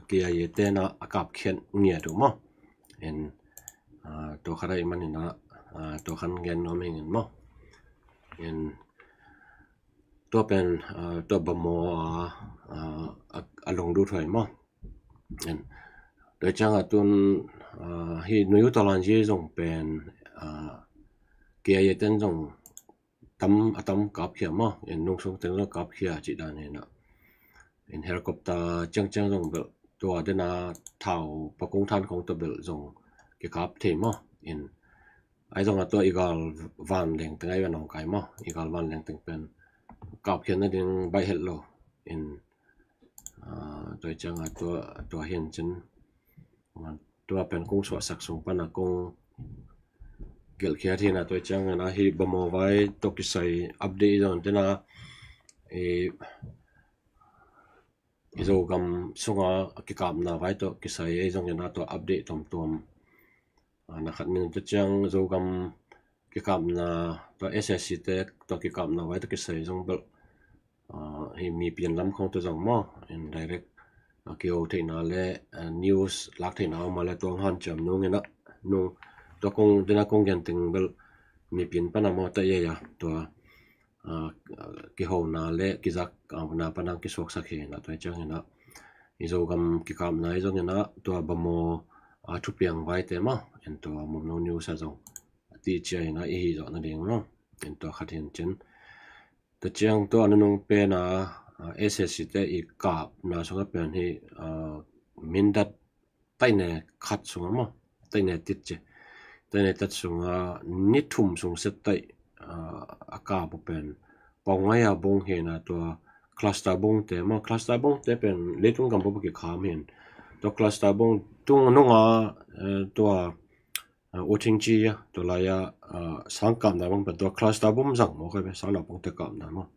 K I A te na a kapkhiat ngiat uh maw. In, ah, tua khat ahi manina, ah, tua khan gen nuam hingin maw. In, tua pen, ah, tua bamaw a, ah, a, a lungdut huai maw. In, tua cianga tun, ah, hi nuyu talanji zong pen, ah, K I A ten zong tam, a tam kapkhia maw. In nungsung teng zong kapkhia cih dan hina. In helicopter ciangciang zong belh tua dena thau pakung than kong tua belh zong kikap thei maw. In ahi zong a tua i gal vanleng teng ahi ve nong kai maw. I gal vanleng teng pen kapkhiatna ding baih het lo. In, ah, tua cianga tua, tua hin cin. Tua pen kong suahsak sung pana kong gelhkhiat hina tua ciangina hi bamaw vai tua kisai update zong tena i, i Zogam sunga kikapna vai tua kisai ei zongina tua update tuamtuam. Ah, na khat ning tua ciang Zogam kikapna tua S S C te tua kikapna vai tua kisai zong belh, ah, hi mipin lam khong tua zong maw. In direct, ah, kiho theihna le, ah, news lak theihna om a le tua hanciam nungina, nung tua kong dena kong gen teng belh mipin pana maw ta ia ia tua, ah, kihona le kizak, ah, na pana kisuaksak hina tua ciangina i Zogam kikapna i zongina tua bamaw, ah, thupiang vaite maw. In tua Mumno News a zong a ti cia hina i hi zawh nading maw. In tua khat hin cin. Tua ciang tua a nunung pena, ah, S S C te i kapna sunga pen hi, ah, Mindat taine khat sunga maw. Taine tit ci. Taine tat sunga ni thum sung set taih, ah, a kap uh pen Pawngai a bung hina tua cluster bung te maw. Cluster bung te pen leitung gam bup kikham hin. Tua cluster bung tung nunga, eh, tua, ah, U Thing Ci a, tua lai a, ah, sang kapna bang pen tua cluster bung zang maw kai be, sang naupang te kapna maw.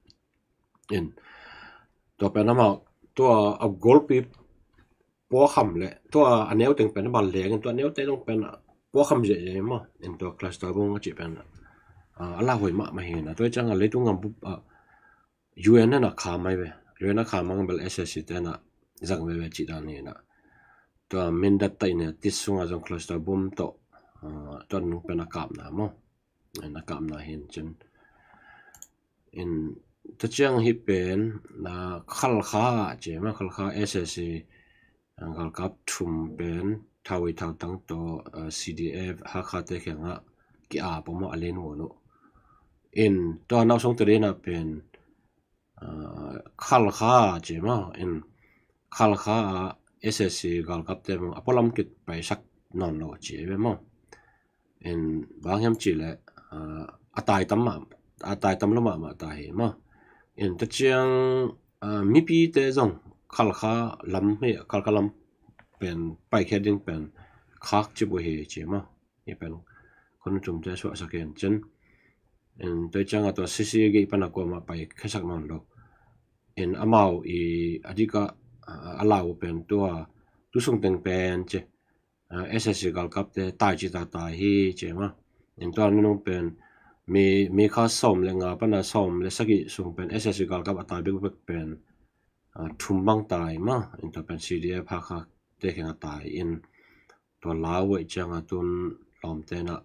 In tua pen amah tua a golpi puakham le tua a neu teng pen a bal leng in tua a neu te zong pen puakham zia zia maw. In tua cluster bung a cih pen, ah, a lauhuai mahmah hina. Tua cianga leitung gam bup, ah, U N na kham mai ve. U N na kham mang bel S S C te na zang veve cih dan hina. Tua Mindat taine tit sunga zong cluster bung tawh, ah, tua nung pen a kapna maw. Na kapna hin cin. In tua ciang hi pen, ah, Khalkha ci maw, Khalkha S S C, ah, galkap thum pen thawi thautang tawh, ah, C D F Hakha te kiangah ki-ap uh maw, a len uh. In tua nausung te dena pen, ah, Khalkha ci maw. In Khalkha a S S C galkap te maw a pualam kipaisak nawn lo ci ve maw. In bang hiam cih leh, ah, a tai tam mah, a tai tam lo mahmah ta hi maw. In tua ciang, ah, mipite zong Khalkha lam hi, Khalkha lam pen paikhiat ding pen khak cip uh hi ci maw. Hi pen khon tumte suahsak hi in cin. In tua cianga tua C C gei pana kuamah paikhiasak nawn lo. In amau i a dika, ah, a lau pen tua tu sung teng pen ci, ah, S S C galkapte tai ci ta tai hi ci maw. In tua nunung pen mi, mi kha sawm le nga pana sawm le sagih sung pen S S C galkap a tai bekbek pen, ah, thum bang tai maw. In tua pen C D F Hakha te kiangah tai in tua lau uh cianga tun lawmte na,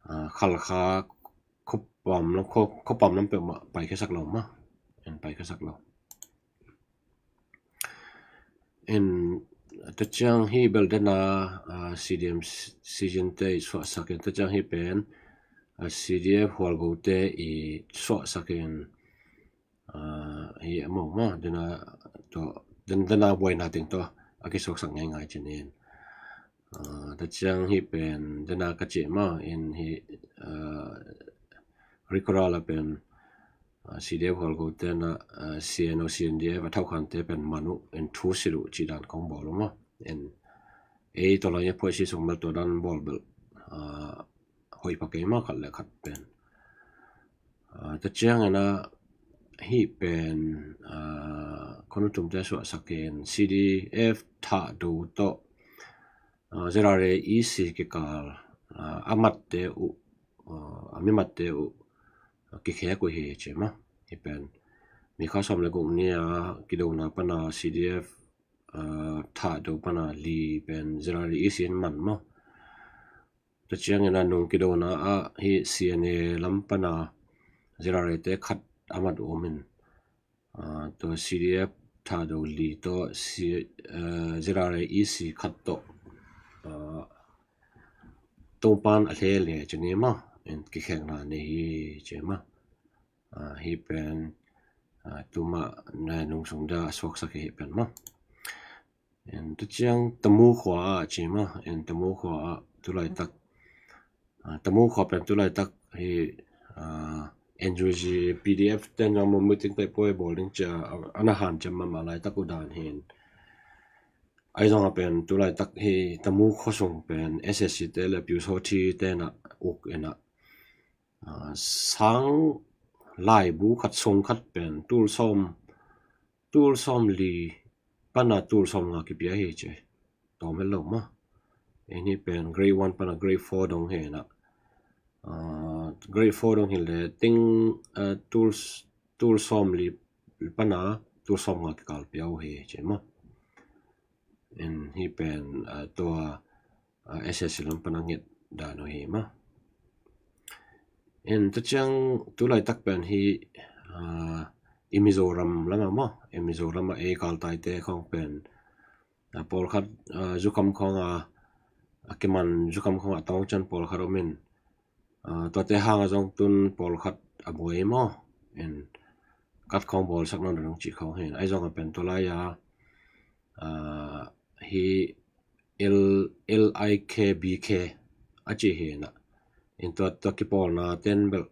ah, Khalkha khuapam lam, khua, khuapam lam peuhmah paikhiasak lo maw. In paikhiasak lo. In tua ciang hi bel dena, ah, C D M Seijin te i suahsak in, tua ciang hi pen, ah, C D F Hualgo te i suahsak in, ah, hi a maw maw, dena tua, den, dena buaina teng tua a kisuaksak ngaingai cin in. Ah, tua ciang hi pen dena ka cih maw in hi, ah, Rikura la pen, ah, C D F Hualgo te na, ah, C N O, C N D F a thaukhante pen man uh in thu silh uh cih dan kong bawl uh maw. In ei tua lai a phuaisi sung bel tua dan bawl bel, ah, hoih pha kei maw khat le khat pen. Ah, tua ciangina hi pen, ah, khon tumte suahsak in C D F Thahdo tawh, ah, Z R A E C kikal, ah, a matte uh, ah, a mi matte uh, ah, kikhek uh hi ci maw. Hih pen May kha sawm le guk ni a kidona pana C D F, ah, thahdo pana li pen ZRA EC in man maw. Tua ciangin a nung kidona ah hih C N A lam pana ZRA te khat a mat uh om in, ah, tua C D F thahdo li tawh C-, ah, ZRA EC khat tawh, ah, Topan a hle le ci ni maw, in kikhekna nei hi ci maw. Ah, hih pen, ah, tuma na nung sung dah a suaksak hi hih pen maw. En, tua ciang Tamu khua ah ci maw, en, Tamu khua ah tulaitak, ah, Tamu khua pen tulaitak hi, ah, NUG PDF ten zong maw meeting paipuai bawl ding cia, ah, ana hanciam mahmah laitak uh dan hi. Ahi zong a pen tulaitak hi Tamu khua sung pen SAC te le Pyusawhthi te na uk ena, ah, sang laibu khat sung khat pen tul sawm, tul sawm li pana tul sawm nga kipia hi ci. Tawm het lo maw. En, hih pen grade one pana grade four dong hi na. Ah, grade four dong hi le ting, ah, tul, tul sawm li pana tul sawm nga kikal pia uh hi ci maw. En, hih pen, ah, tua, ah, SAC lam pana nget dan uh hi maw. En, tua ciang tulaitak pen hi, ah, i Mizoram lam ah maw, i Mizoram ah ei galtaite khawng pen, ah, pawlkhat, ah, zukham khawng a, a kiman zukham khawng a tawng cian pawlkhat om in, ah, tuate hang a zong tun pawlkhat a buai maw. En, kat khawng bawlsak nawn dong cih khawng hi na. Ahi zong a pen tua lai a, ah, hi L-, LIKBK a ci hi na. In tua, tua kipawlna ten bel,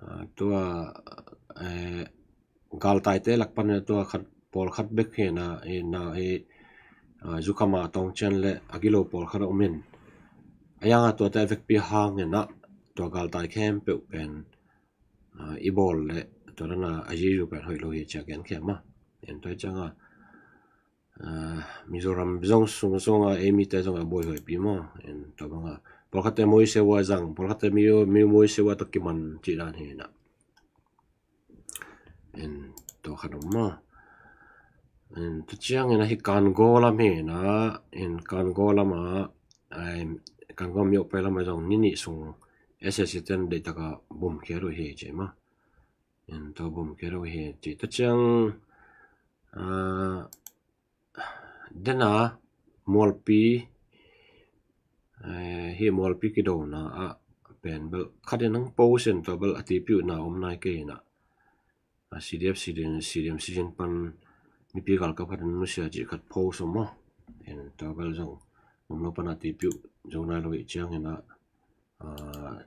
ah, tua, eh, galtaite lak pan tua khat, pawlkhat bek hi na, hi na, hi, ah, zukham a tawng cian le a gilo pawlkhat a om in. A yang a tuate a vekpi hang hi na, tua galtai khempeuh pen, ah, i bawl le tua dan a a zizu pen hoih lo hi ci a gen khia maw. En, tua ciang a, ah, Mizoram zong sung zong a ei mite zong a buaihuaipi maw. En, tua bang a pawlkhatte muiseu a zang, pawlkhatte mi, mi muiseu a tawh kiman cih dan hi na. En, tua khat om maw. En, tua ciangin a hi Kangaw lam hi na, en, Kangaw lam a, ai, Kangaw miopai lam a zong ni nih sung SAC ten deihtak a bum khia uh hi ci maw. En, tua bum khia uh hi ci. Tua ciang, ah, dena Mualpi, eh, hi Mualpi kidona ah pen bel khat in ang post in tua bel a tipiuhna om nai kei na. Ah, CDF, CDM, CDM, CDM pan mipi galkap khat in nusia cih khat post om maw. En, tua bel zong om lo pan a tipiuh zo nai lo ih ciangin a, ah,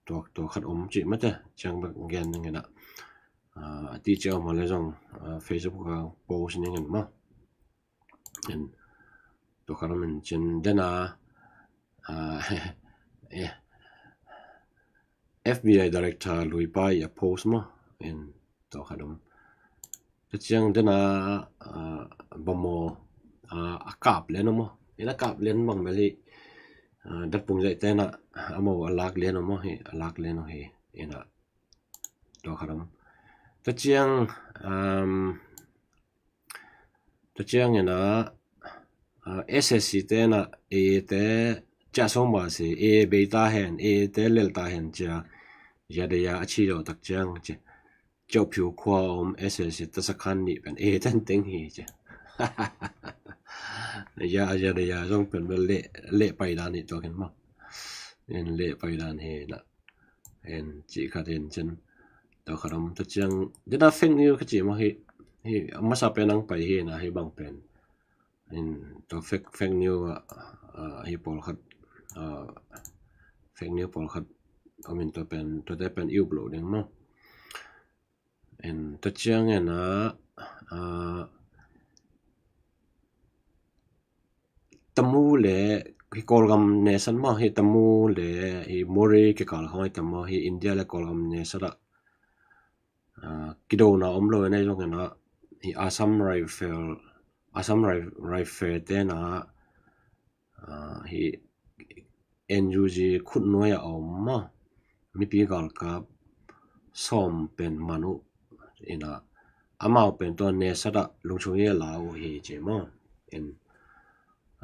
tua, tua khat om cih mate, ciang bek gen ning in a, ah, a ti cia om a le zong, ah, Facebook a post ning in maw. En, tua khat om in cin dena, ah, eh, FBI director Lui Pai a post maw. En, tua khat om. Tua ciang dena, ah, bamaw, ah, a kap lian om maw. En, a kap lian bang bel hi, ah, datpung zaih tena a maw a lak lian om maw hi, a lak lian om hi. En, a tua khat om. Tua ciang, um, tua ciangin a, ah, SAC tena AA te ciah song ba si, AA bei ta hen, AA te lel ta hen cia, ya de ya a ci lo tak ciang ci. Ciau phiu khua om SAC ta sakhan nih pen AA ten teng hi ci. Ya, ya de ya zong pen bel leh, leh pai dan nih tua ken maw. En, leh pai dan hi na. En, cih khat en cin. Tua khat om, tua ciang dena fake news ka cih maw hi, hi, a masa pen ang pai hi na, hi bang pen. En, tua fake, fake news, ah, ah, hi pawlkhat, ah, fake news pawlkhat om in tua pen, tuate pen i up lo ding maw. En, tua ciangin a, ah, Tamu le hi Kawlgam nation maw, hi Tamu le hi Mori kikal khawng hi Tamu hi India le Kawlgam nation ah, ah, kidona om lo en ahi zongin a, hi Assam Rifle, Assam Rif-, Rifle tena, ah, hi NUG khutnuai a om maw, mipi galkap sawm pen man uh. Ina amau pen tua nesat ah Lungchung i la uh hi ci maw. In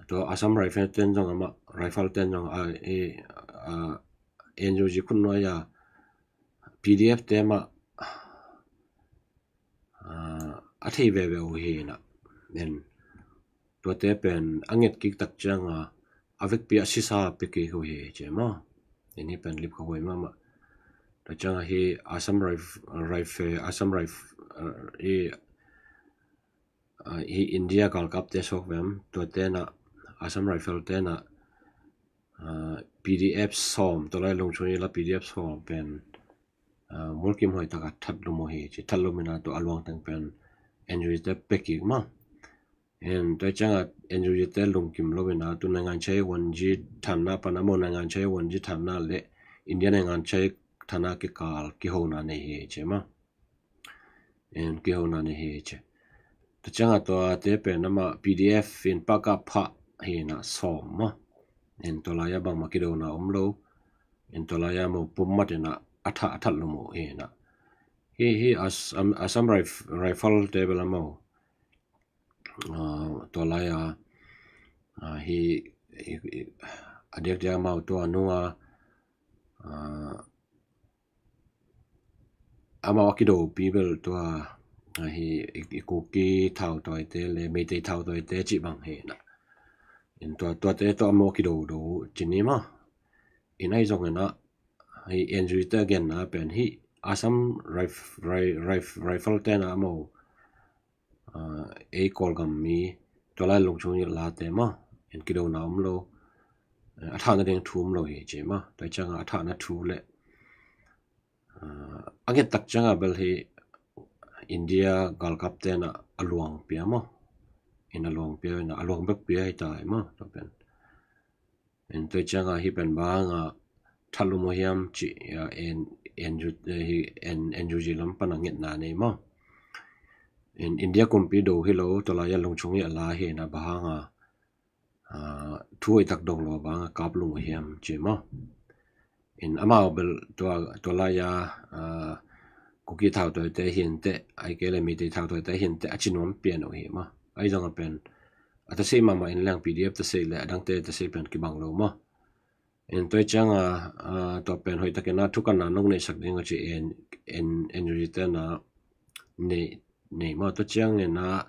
tua Assam Rifle ten zong amah, Rifle ten zong a, i, a, N U G khut nuai a P D F te mah a thei veve uh hi na. Nen tuate pen a nget kik tak cianga a vekpi a sisa pia kik uh hi ci maw. Eni pen lip kha huai mahmah. Tua cianga hi Assam Rif-, Rifle, Assam Rif-, i, i India galkapte sawk vem, tuate na Assam Rifle te na P D F sawm, tua lai Lungchung i la P D F sawm pen mulkim hoih taka that lum uh hi ci. That lum ina tua a luang teng pen N U G te pia kik maw. En tua cianga N U G te lungkim lo ina tu nangan chai wanji thanna pana mo nangan chai wanji thanna le India nangan chai thanna kikal kihona nei hi ci maw. En kihona nei hi ci. Tua cianga tuate pen amah P D F in paka phah hi na sawm maw. En tua lai a bangmah kidona om lo. En tua lai a mo pum mat ina a thah, a that lum uh hi na. Hi, hi As-, Am-, Assam Rif-, Rifle te bel amau tua lai a hi, hi, hi a diakdiak amau tua nunga amau a kidopi bel tua hi i Kuki thautawite le Meitei thautawite cih bang hi na. In tua, tuate tua amau a kidodo cini maw. In ahi zong ina hi N U G te a genna pen hi Assam Rif-, Rif-, Rifle te na amau ei Kawlgam mi tua lai Lungchung i late maw. En kidona om lo. A thahna ding thu om lo hi ci maw. Tua cianga a thahna thu le a nget tak cianga bel hi India galkapte na a luang pia maw. In a luang pia ina a luang bek pia hi ta hi maw. Tua pen en tua cianga hi pen banga that lum uh hiam ci, en, en, hi, en, N U G lam pana ngetna nei maw. En India kumpi do hi lo tua lai a Lungchung i a la hi na banga thu hoih tak dong lo banga kap lum uh hiam ci maw. In amau bel tua, tua lai a Kuki thautawite hinte, ai kei le Meitei thautawite hinte a cinuam pian uh hi maw. Ai zong a pen a tasei mahmah in leng P D F tasei le a dangte tasei pen kibang lo maw. En tua cianga tua pen hoih takin a thukanna nong neihsak ding uh ci en, en, N U G te na nei, nei maw. Tua ciang ina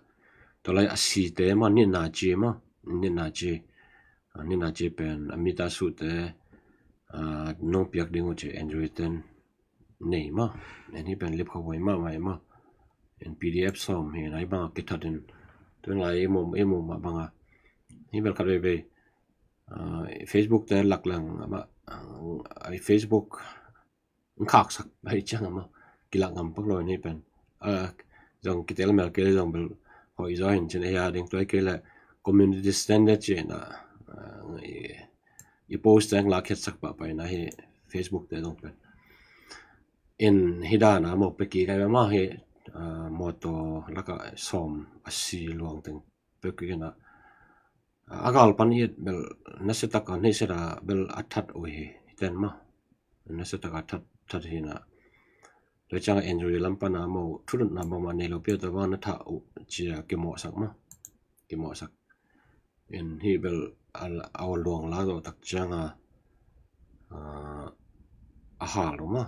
tua lai a site maw, nitna ci maw, nitna ci, nitna ci pen a mita sute nong piak ding uh ci N U G ten nei maw. En hi pen lip kha huai mahmah maw. En P D F sawm hi na hi banga kithat in tun lai i mum, i mum mah banga hi bel khat veivei Facebook te lak leng amah, ai Facebook khaksak bai ciang amah kilak ngam pak lo ni pen. Zong kitel mel kei zong bel hoih zaw hin cin a hia ding tuai kei le community standard ci na i post teng lak khetsak pahpah ina hi Facebook te zong pen. In hi dana mo peki kai mah hi motor laka sawm a si luang teng peki ina a gal pan i et bel nasiataka neiseta bel a that uh hi ten maw. Nasiataka that, that hi na. Tua cianga N U G lam pana mo thulutna bangmah nei lo pia tua bang na thah uh cia kimawhsak maw. Kimawhsak. En hi bel a, a luang la zawh tak cianga a hal uh maw.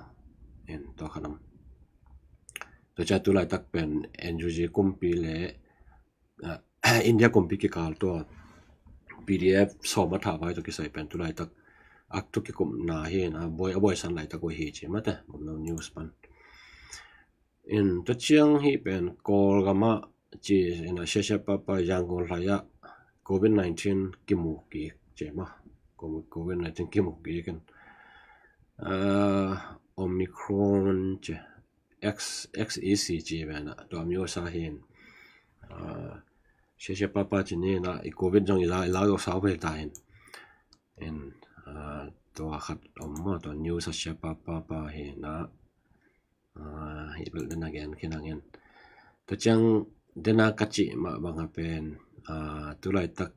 En tua khanam. Tua cia tu laitak pen N U G kumpi le India kumpi kikal tua P D F sawm a thah vai tua kisai pen tu laitak a tu kikumna hi na buai, a buaisan laitak uh hi ci mate. Bawmno news pan. In tua ciang hi pen Kawlgama ci ina siasia papa Yangon hlai ah Covid nineteen kimu kik ci maw. Covid nineteen kimu kik in Omicron ci X, X E C ci vena tua mi usa hin siasia papa ci ni na i Covid zong i la, i la usa uh ta hin. In tua khat om maw tua news a siapa papa hi na. Hi bel dena gen khin angin tua ciang dena ka cih mah banga pen tu laitak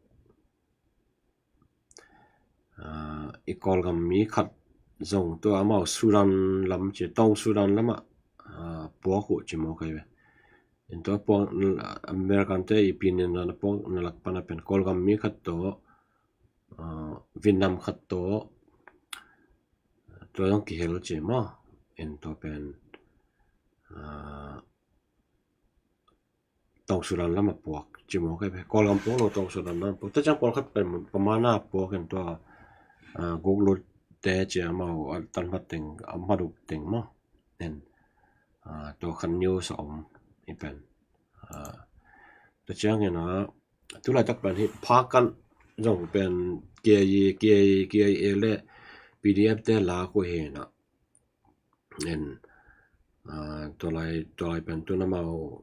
i Kawlgam mi khat zong tua amau Sudan lam ci tong Sudan lamah puak uh ci maw kai ve. In tua puak American te i pinin na puak na lak pana pen Kawlgam mi khat tawh, Vietnam khat tawh, tua zong kihel ci maw. In tua pen Tawng Sudan lam a puak ci maw kai ve. Kawlgam puak lo Tawng Sudan lam puak. Tua ciang pawlkhat pen pamana puak in tua Guklut te ci amau a tan hmat teng a hmat uh teng maw. In tua khan news a om hi pen. Tua ciangin a tulaitak pen hi Phakan zong pen K I A, K I A, K I A le P D F te lak uh hi na. In tulai tulai pen tun amau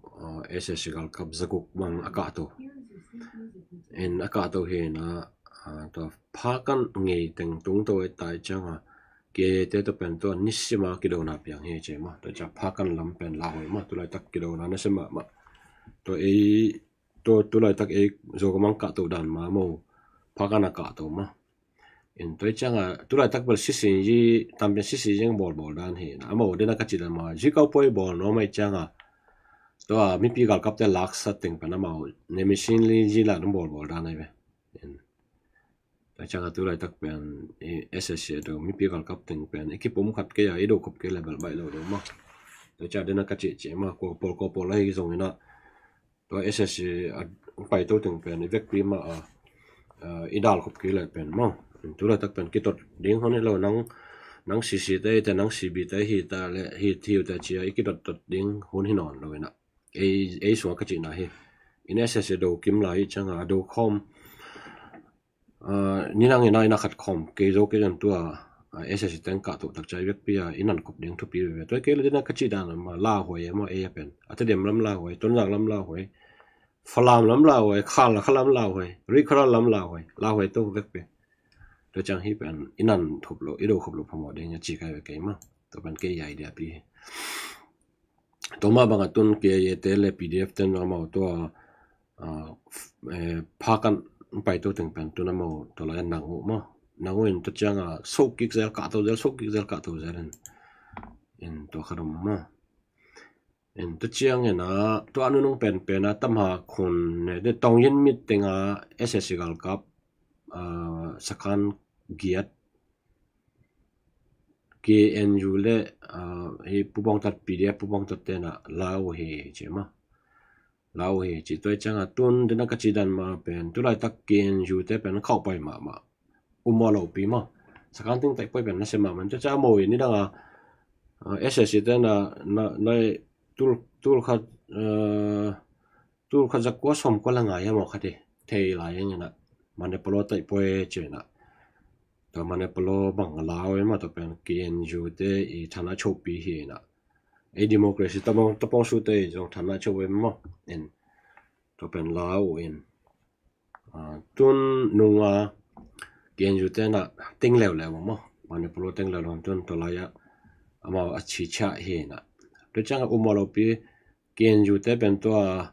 S S C galkap zaguk bang a kahto. In a kahto hi na tua Phakan ngei teng tung to e tai cianga K I A te tua pen tua nisima kidona piang hi ci maw. Tua ciang Phakan lam pen lauhuai maw, tulaitak kidona nasia mahmah. Tua ei tua tulaitak ei Zogam a kahto dan ma maw, Phakan a kahto maw. In tua cianga tulaitak bel C C G tampian C C G bawlbawl dan hi na, amau dena ka ci dan ma zikau poi bawl nuam ai cianga tua mipi galkapte laksa teng pen amau ne machine li zila dong bawlbawl dan ai ve. In tua cianga tulaitak pen S S C a do mipi galkap teng pen i kipum khat kei a i do khop kei le bel baih lo deuh maw. Tua ciang dena ka cihcih maw, ko pawl ko pawl ahi zongin a tua S S C a paito teng pen i vekpi mah a i dal khop kei le pen maw. Tulaitak pen kitot ding hon hi lo, nang nang C C te te nang C B te hi ta le hi thiu te cia i kitot tot ding hun hi nawn lo in a. Ei ei sua ka cihna hi. In S S C do kim lai cianga do khom ni nang ina ina khat khom kei zo kei zan tua S S C teng kahto tak cia i vekpi a i nan khop ding thupi veve. Tua kei le dena ka cih dan ma lauhuai e maw, ei a pen a Tedim lam lauhuai, Tonzang lam lauhuai, Falam lam lauhuai, Khal Kha lam lauhuai, Rikharal lam lauhuai, lauhuai to vekpi. Tua ciang hi pen i nan khop lo, i do khop lo phamawh ding a ci kai ve kei maw. Tua pen kei idea pi hi. Tua mah banga tun K I A te le P D F te na amau tua Phakan paito teng pen tun amau tua lai nang uh maw. Nang uh in tua cianga sokik zel kahto zel, sokik zel kahto zel in. In tua khat om maw. In tua ciangin a tua nunung penpen a tamha khun ne de tong yin mit tenga S S C galkap sakhan giat K N U le hi pubawngtat P D F pubawngtat tena lau hi ci maw. Lau hi ci tua cianga tun dena ka ci dan ma pen tulaitak K N U te pen khauh pai mahmah. Um a lopi maw. Sakhan ting taih poi pen nasia mahmah. Tua ciang maw i ni danga S S C tena na tul tul khat tul khat zakua sawmkua le ngai a maw khat hi thei lai ing ina. Manipulaw taih poi ci ina. Tua Manipulaw bang lau e maw, tua pen K N U te i thana chopi hi ina. Ei democracy tapong tapong su te zong thana cho e maw. In tua pen lau in tun nunga K N U tena ting leuleu maw. Manipulaw ting leuleu tun tua lai a amau a chichia hi ina. Tua cianga um a lopi K N U te pen tua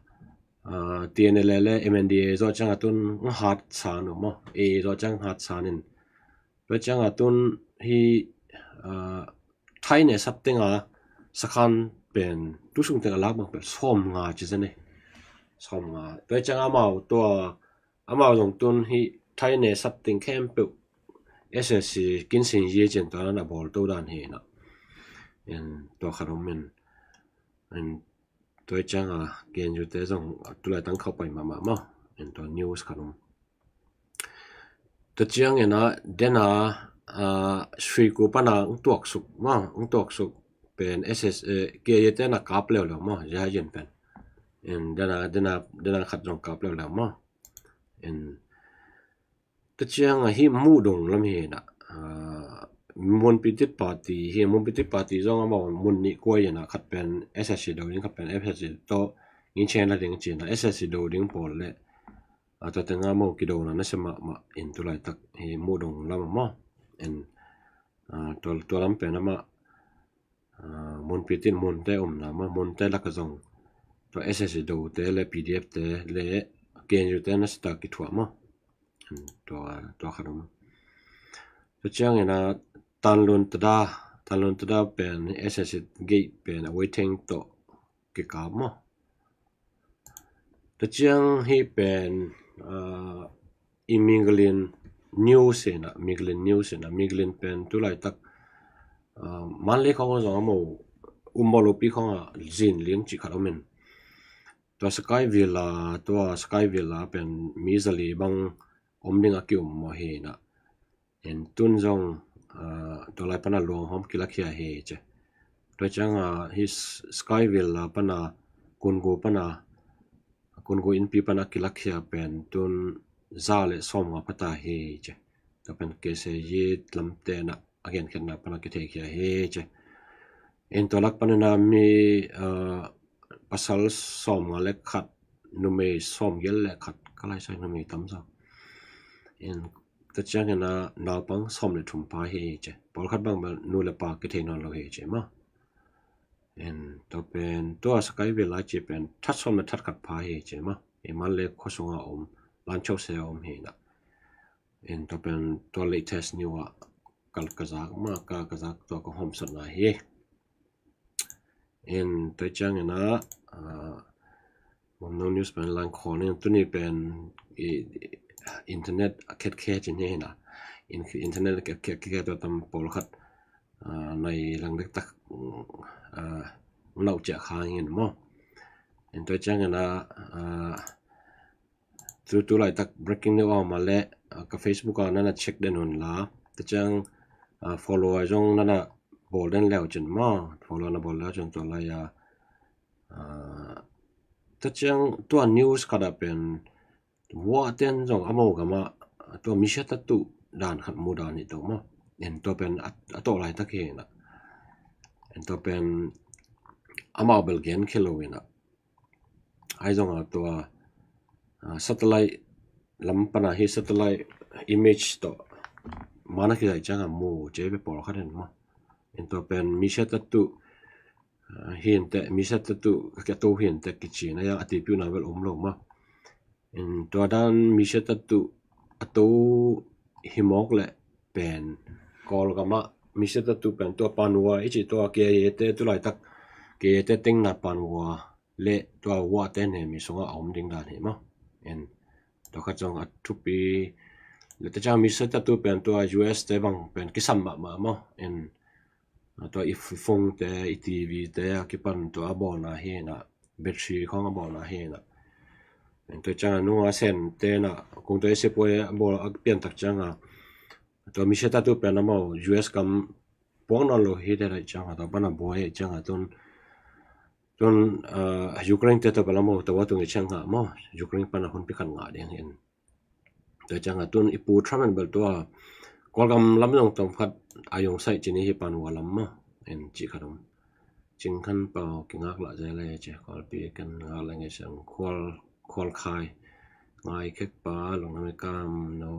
T N L A le M N D A zawh cianga tun hat san uh maw. A zawh ciang hat san in tua cianga tun hi thaine sap tenga sakhan pen tusung tenga lak bang pen sawm nga ci zane. Sawm nga. Tua cianga amau tua amau zong tun hi thaine sap teng khempeuh S S C kinsin ye cin tua na bawl to dan hi na. In tua khat om in in tua cianga K N U te zong tulai tang khauh pai mahmah maw. In tua news khat om. Tua ciangin a dena suiku pana ung tuaksuk maw, ung tuaksuk pen S S K I A tena kap leuleu maw, zia yin pen. In dena dena dena khat zong kap leuleu maw. In tua cianga hi muh dong lam hi na. Munpitit party hi, Munpitit party zong amau mun nih kuai ina, khat pen S S C do ding, khat pen F S C tawh ngin chen la ding cina, S S C do ding pawl le tua tenga maw kidona nasia mahmah in tulaitak hi muh dong lam a maw. In tua lam pen amah Munpitit munte omna maw, munte laka zong tua S S C do te le P D F te le K N U te nasia ta kithuah maw. Tua tua khat om. Tua ciangin a Tanlun Tada Tanluantuda pen S S C gate pen a waiting tawh kikap maw. Tua ciang hih pen, ah, i Migalin news hi na, Migalin news hi na, Migalin pen tulaitak, ah, Mandalay khawng zong a maw, um bawl lopi khawng a zin liang cih khat om in. Tua Sky Villa, tua Sky Villa pen mi zali bang om ding a ki-um maw hi na. En tun zong, ah, tua lai pana luang hawm kilakhia hi ci. Tua ciang, ah, hih Sky Villa pana, Kungu pana, Kungu innpi pana kilakhia pen tun za le sawmnga pha ta hi ci. Tua pen K C Y lamte na a genkhiatna pana kitheikhia hi ci. En tua lak pana na mi, ah, pasal sawmnga le khat, numei sawmgiat le khat, ka lai sai numei tam zaw. En tua ciangin a naupang sawm le thum pha hi ci. Pawlkhat bang bel nu le pa kithei nawn lo hi ci maw. En tua pen tua Sky Villa ci pen that sawm le that khat pha hi ci maw. I Mandalay khua sunga om, Lancho se a om hi na. En tua pen tua latest news a ka, ka zak maw, ka, ka zak tua ka hawmsatna hi. En tua ciangin a, ah, Mamno News pen lang khaw ning tuni pen i, internet a khetkhe cin hi na. In, internet a khetkhe, khetkhe tua tam pawlkhat, ah, nai lang dektak, ah, nau ciah kha ngin maw. En tua ciangin a, ah, tu, tu laitak breaking news a om a leh, ah, ka Facebook a nana check den un la. Tua ciang, ah, follow a zong nana bawl den leu cin maw. Follow na bawl leu cin tua lai a, ah, tua ciang tua news khat a pen Wah ten zong a maw gam a tua misia tatu dan khat mu dan hi to maw. En tua pen a, a tawh laitak hi na. En tua pen amau bel gen khe lo hi na. Ai zong a tua, ah, satellite lam pana hi satellite image tawh mana kizai ciang a mu ci ve pawlkhat hen maw. En tua pen misia tatu, ah, hi inteh, misia tatu ka kia to hi inteh kici na ya a tipiu na bel om lo maw. En tua dan misia tatu a to hi mawk leh pen Kawlgam ah misia tatu pen tua Panwa i cih tua K I A te tu laitak K I A te tengna Panwa le tua Wah te ne mi sungah a om ding dan hi maw. En tua khat zong a thupi le te ciang misia tatu pen tua U S te bang pen kisam mahmah maw. En tua i phone te, i T V te a kipan tua a bawlna hi na, battery khawng a bawlna hi na. Tua ciang a nunga sen te na kung tua i sepoi a bawl a piantak ciang a tua misia tatu pen a maw U S gam puak nawn lo hi te daih ciang a tua pan a buai ciang a tun, tun, ah, Ukraine te tua pan a maw tua tung i ciang a maw Ukraine pan a hun pi khat ngah ding hi in. Tua ciang a tun i pu Trump en bel tua Kawlgam lam zong tawm khat a yong saih cini hi Panwa lam maw. En cih khat om. Cing khan pau kingak lah zia le ci Kawlpi kan ngak lah ngei siang Khual, Khual Khai. Ngai khek pa Lungnam i kam no.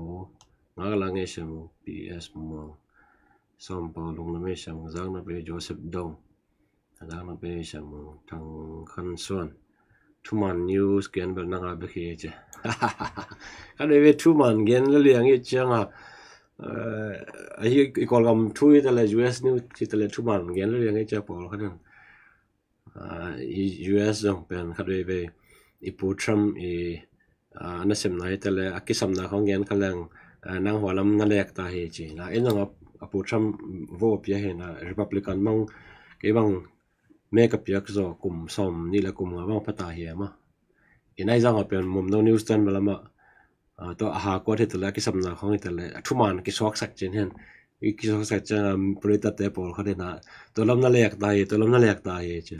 Ngak lah ngei siang P S Muang. Sawm pau Lungnam i siang Zak na pe Joseph Dong. A dang na pe siang Thang Khan Suan. Thuman news gen bel nang a bek hi ci. Ka dei ve thuman gen le liang i ciang a, eh, a hi i Kawlgam thu i tale U S news i tale thuman gen le liang i ciang pawl khan, ah, i U S zong pen ka dei ve i pu Trump i, ah, nasepna hi tale a kisamna khong gen kha leng, ah, nang hua lam na lek ta hi ci. Na in zong a, a pu Trump vo pia hi na Republican mang kei bang me ka piak zaw kum sawm nih le kum nga bang pha ta hi a maw. I nai zang a pen Mumno News ten bel a maw, ah, tua a ha kuat hi tale a kisamna khong hi tale a thuman kisuaksak cin hen. I kisuaksak ciang a puritate pawl khat hi na tua lam na lek ta hi, tua lam na lek ta hi ci.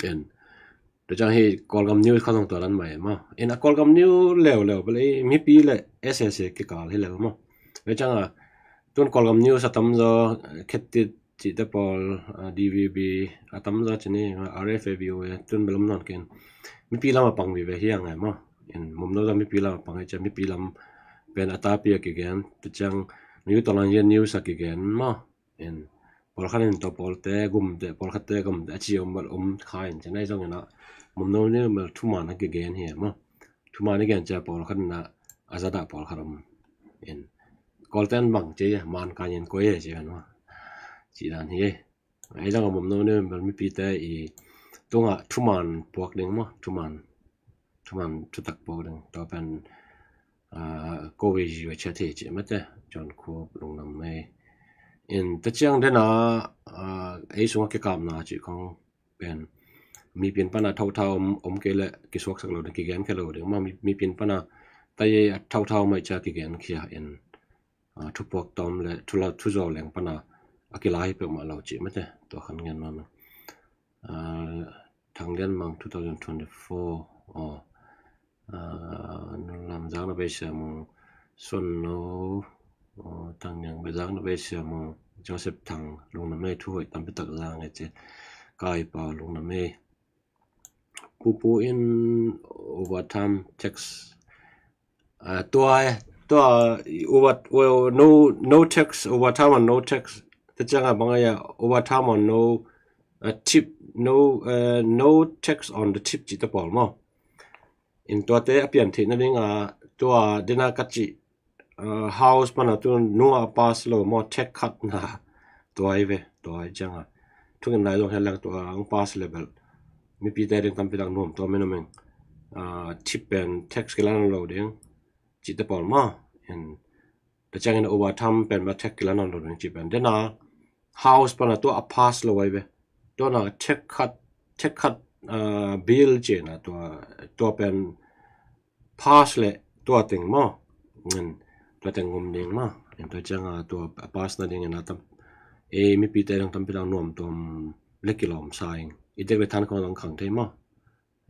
En tua ciang hi Kawlgam news kha zong tua dan mai maw. En a Kawlgam news leuleu bel i mipi le S S A kikal hi lel maw. Tua ciang a tun Kawlgam news a tam zaw khetit cihte pawl, ah, D V B a tam zaw cini, ah, R F A, V O A tun bel om nawn ken. Mipi lam a pang vive hi a ngai maw. En Mumno zong mipi lam a pang hi cia mipi lam pen a tapi a kigen. Tua ciang New Tawlan Yen News a kigen maw. En pawlkhat in tua pawlte gumte, pawlkhatte gumte a ci om bel om kha in ci nai zong in a Mumno ni bel thuman a kigen hi maw. Thuman i gen cia pawlkhat in a a zadah pawlkhat om. En Kawlten bang ci a man ka nyen koi he ci kan maw. Cih dan hi. Ei zang a bawm no ni bel mipite i tungah thuman puak ding maw, thuman thuman thutak puak ding. Tua pen covid zi ve chia thei cih mate, John Khup, Lungdam Mei. In ta ciang dena ei sungah kikapna cih kong pen mipin pana thauthau om kei le kisuaksak lo ding, kigen khe lo ding maw. Mipin pana tai a thauthau mai cia kigen khia in thupuak tawm le thula thuzaw leng pana a kila hi peuhmah lo cih mate. Tua khan ngen mah mah. Thang Lian Mang two thousand twenty-four aw. Nulam Zang na bei siamu, Suan No, Thang Niang bei Zang na bei siamu, Joseph Thang Lungdam Mei, thu hoih tampi tak zang e ci. Kai Pau Lungdam Mei. Pupu in overtime tax. Tua tua over, no, no tax, overtime and no tax. Te cianga bang a overtime and no tip, no, no tax on the tip cih te pawl maw. In tuate a pian theih nadinga tua dena ka cih house pana tu nunga pass lo maw, tax cut na tua hi ve. Tua hi cianga thungen lai zong hian lang tua ang pass level mipite ding tampi tak nuam tua min umeng. Tip pen tax kila nawn lo ding cih te pawl maw. In ta ciangin overtime pen ma tax kila nawn lo ding cih pen dena house pana tua a pass lo ai ve. Tua na tax cut, tax cut bill cih na tua, tua pen pass le tua teng maw. Tua teng ngum ding maw. In tua cianga tua a pass nadingin a tam, ei mipite dang tampi dang nuam tuam le kilawm sa ing. I tek le than khong dang khang thei maw.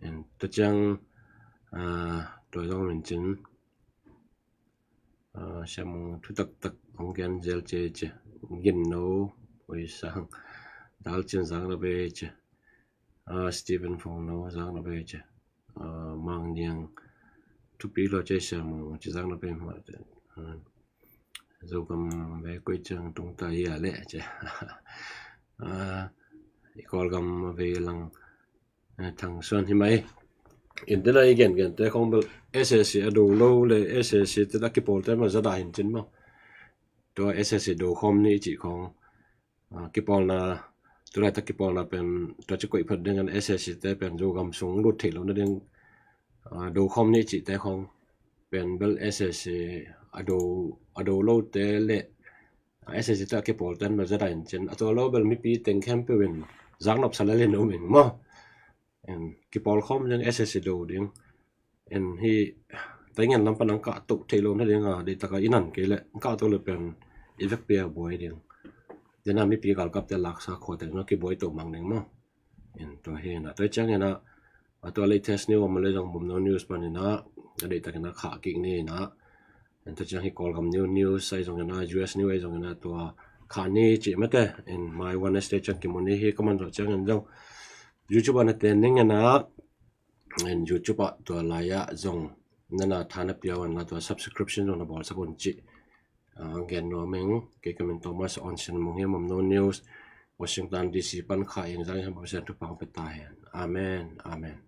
In tua ciang tua zong min cin siamu thu taktak hong gen zel ce ce. Gin No, Oi Sang, Dal Cin Zang na bei ce. Stephen Fong No Zang na bei ce. Mang Niang thupi lo ce siamu ci Zang na bei mah ce. Zogam bei koi ciang tung ta hi a leh ce. I Kawlgam a bei lang Thang Suan hi mai. In tena i gen gen te khong bel S S C a do lo le S S C te a kipawl te ma zada hin cin maw. Tua S S C do khawm ni i cih khong kipawlna, tulai ta kipawlna pen tua ci koih phat dingin S S C te pen Zogam sung lut theih lo nading do khawm ni i cih te khong pen bel S S C a do, a do lo te le S S C te a kipawl ten bel zada hin cin, a tua lo bel mipi teng khempeuh in zaknop sa le le no ming maw. Kipawl khawm ding S S C do ding. En hi taingen lam pan ang kah toh thei lo na ding a, dei taka i nan kei le ang kah toh le pen i vek pia buai ding. Dena mipi galkap te laksa khua te na kibuai toh mang ding maw. En tua hi na tua ciang ina a tua latest news a ma le zong bum no news pan ina a dei tak ina khah kik ni ina. En tua ciang hi Kawlgam news news ai zong ina, U S news ai zong ina tua khah ni cih mate. En mai Wednesday ciang kimu ni hi ka man zawh ciang en zong YouTube a na ten ning ina. En YouTube ah tua lai-ah zong nana tha na piau an la tua subscription zong na bawlsak un cih gen nuam ing. Kei ka min Thomas Onsen Mung hi, Mamno News, Washington D C pan kha ing zang hi, Mamsen thupang pe ta hen. Amen. Amen.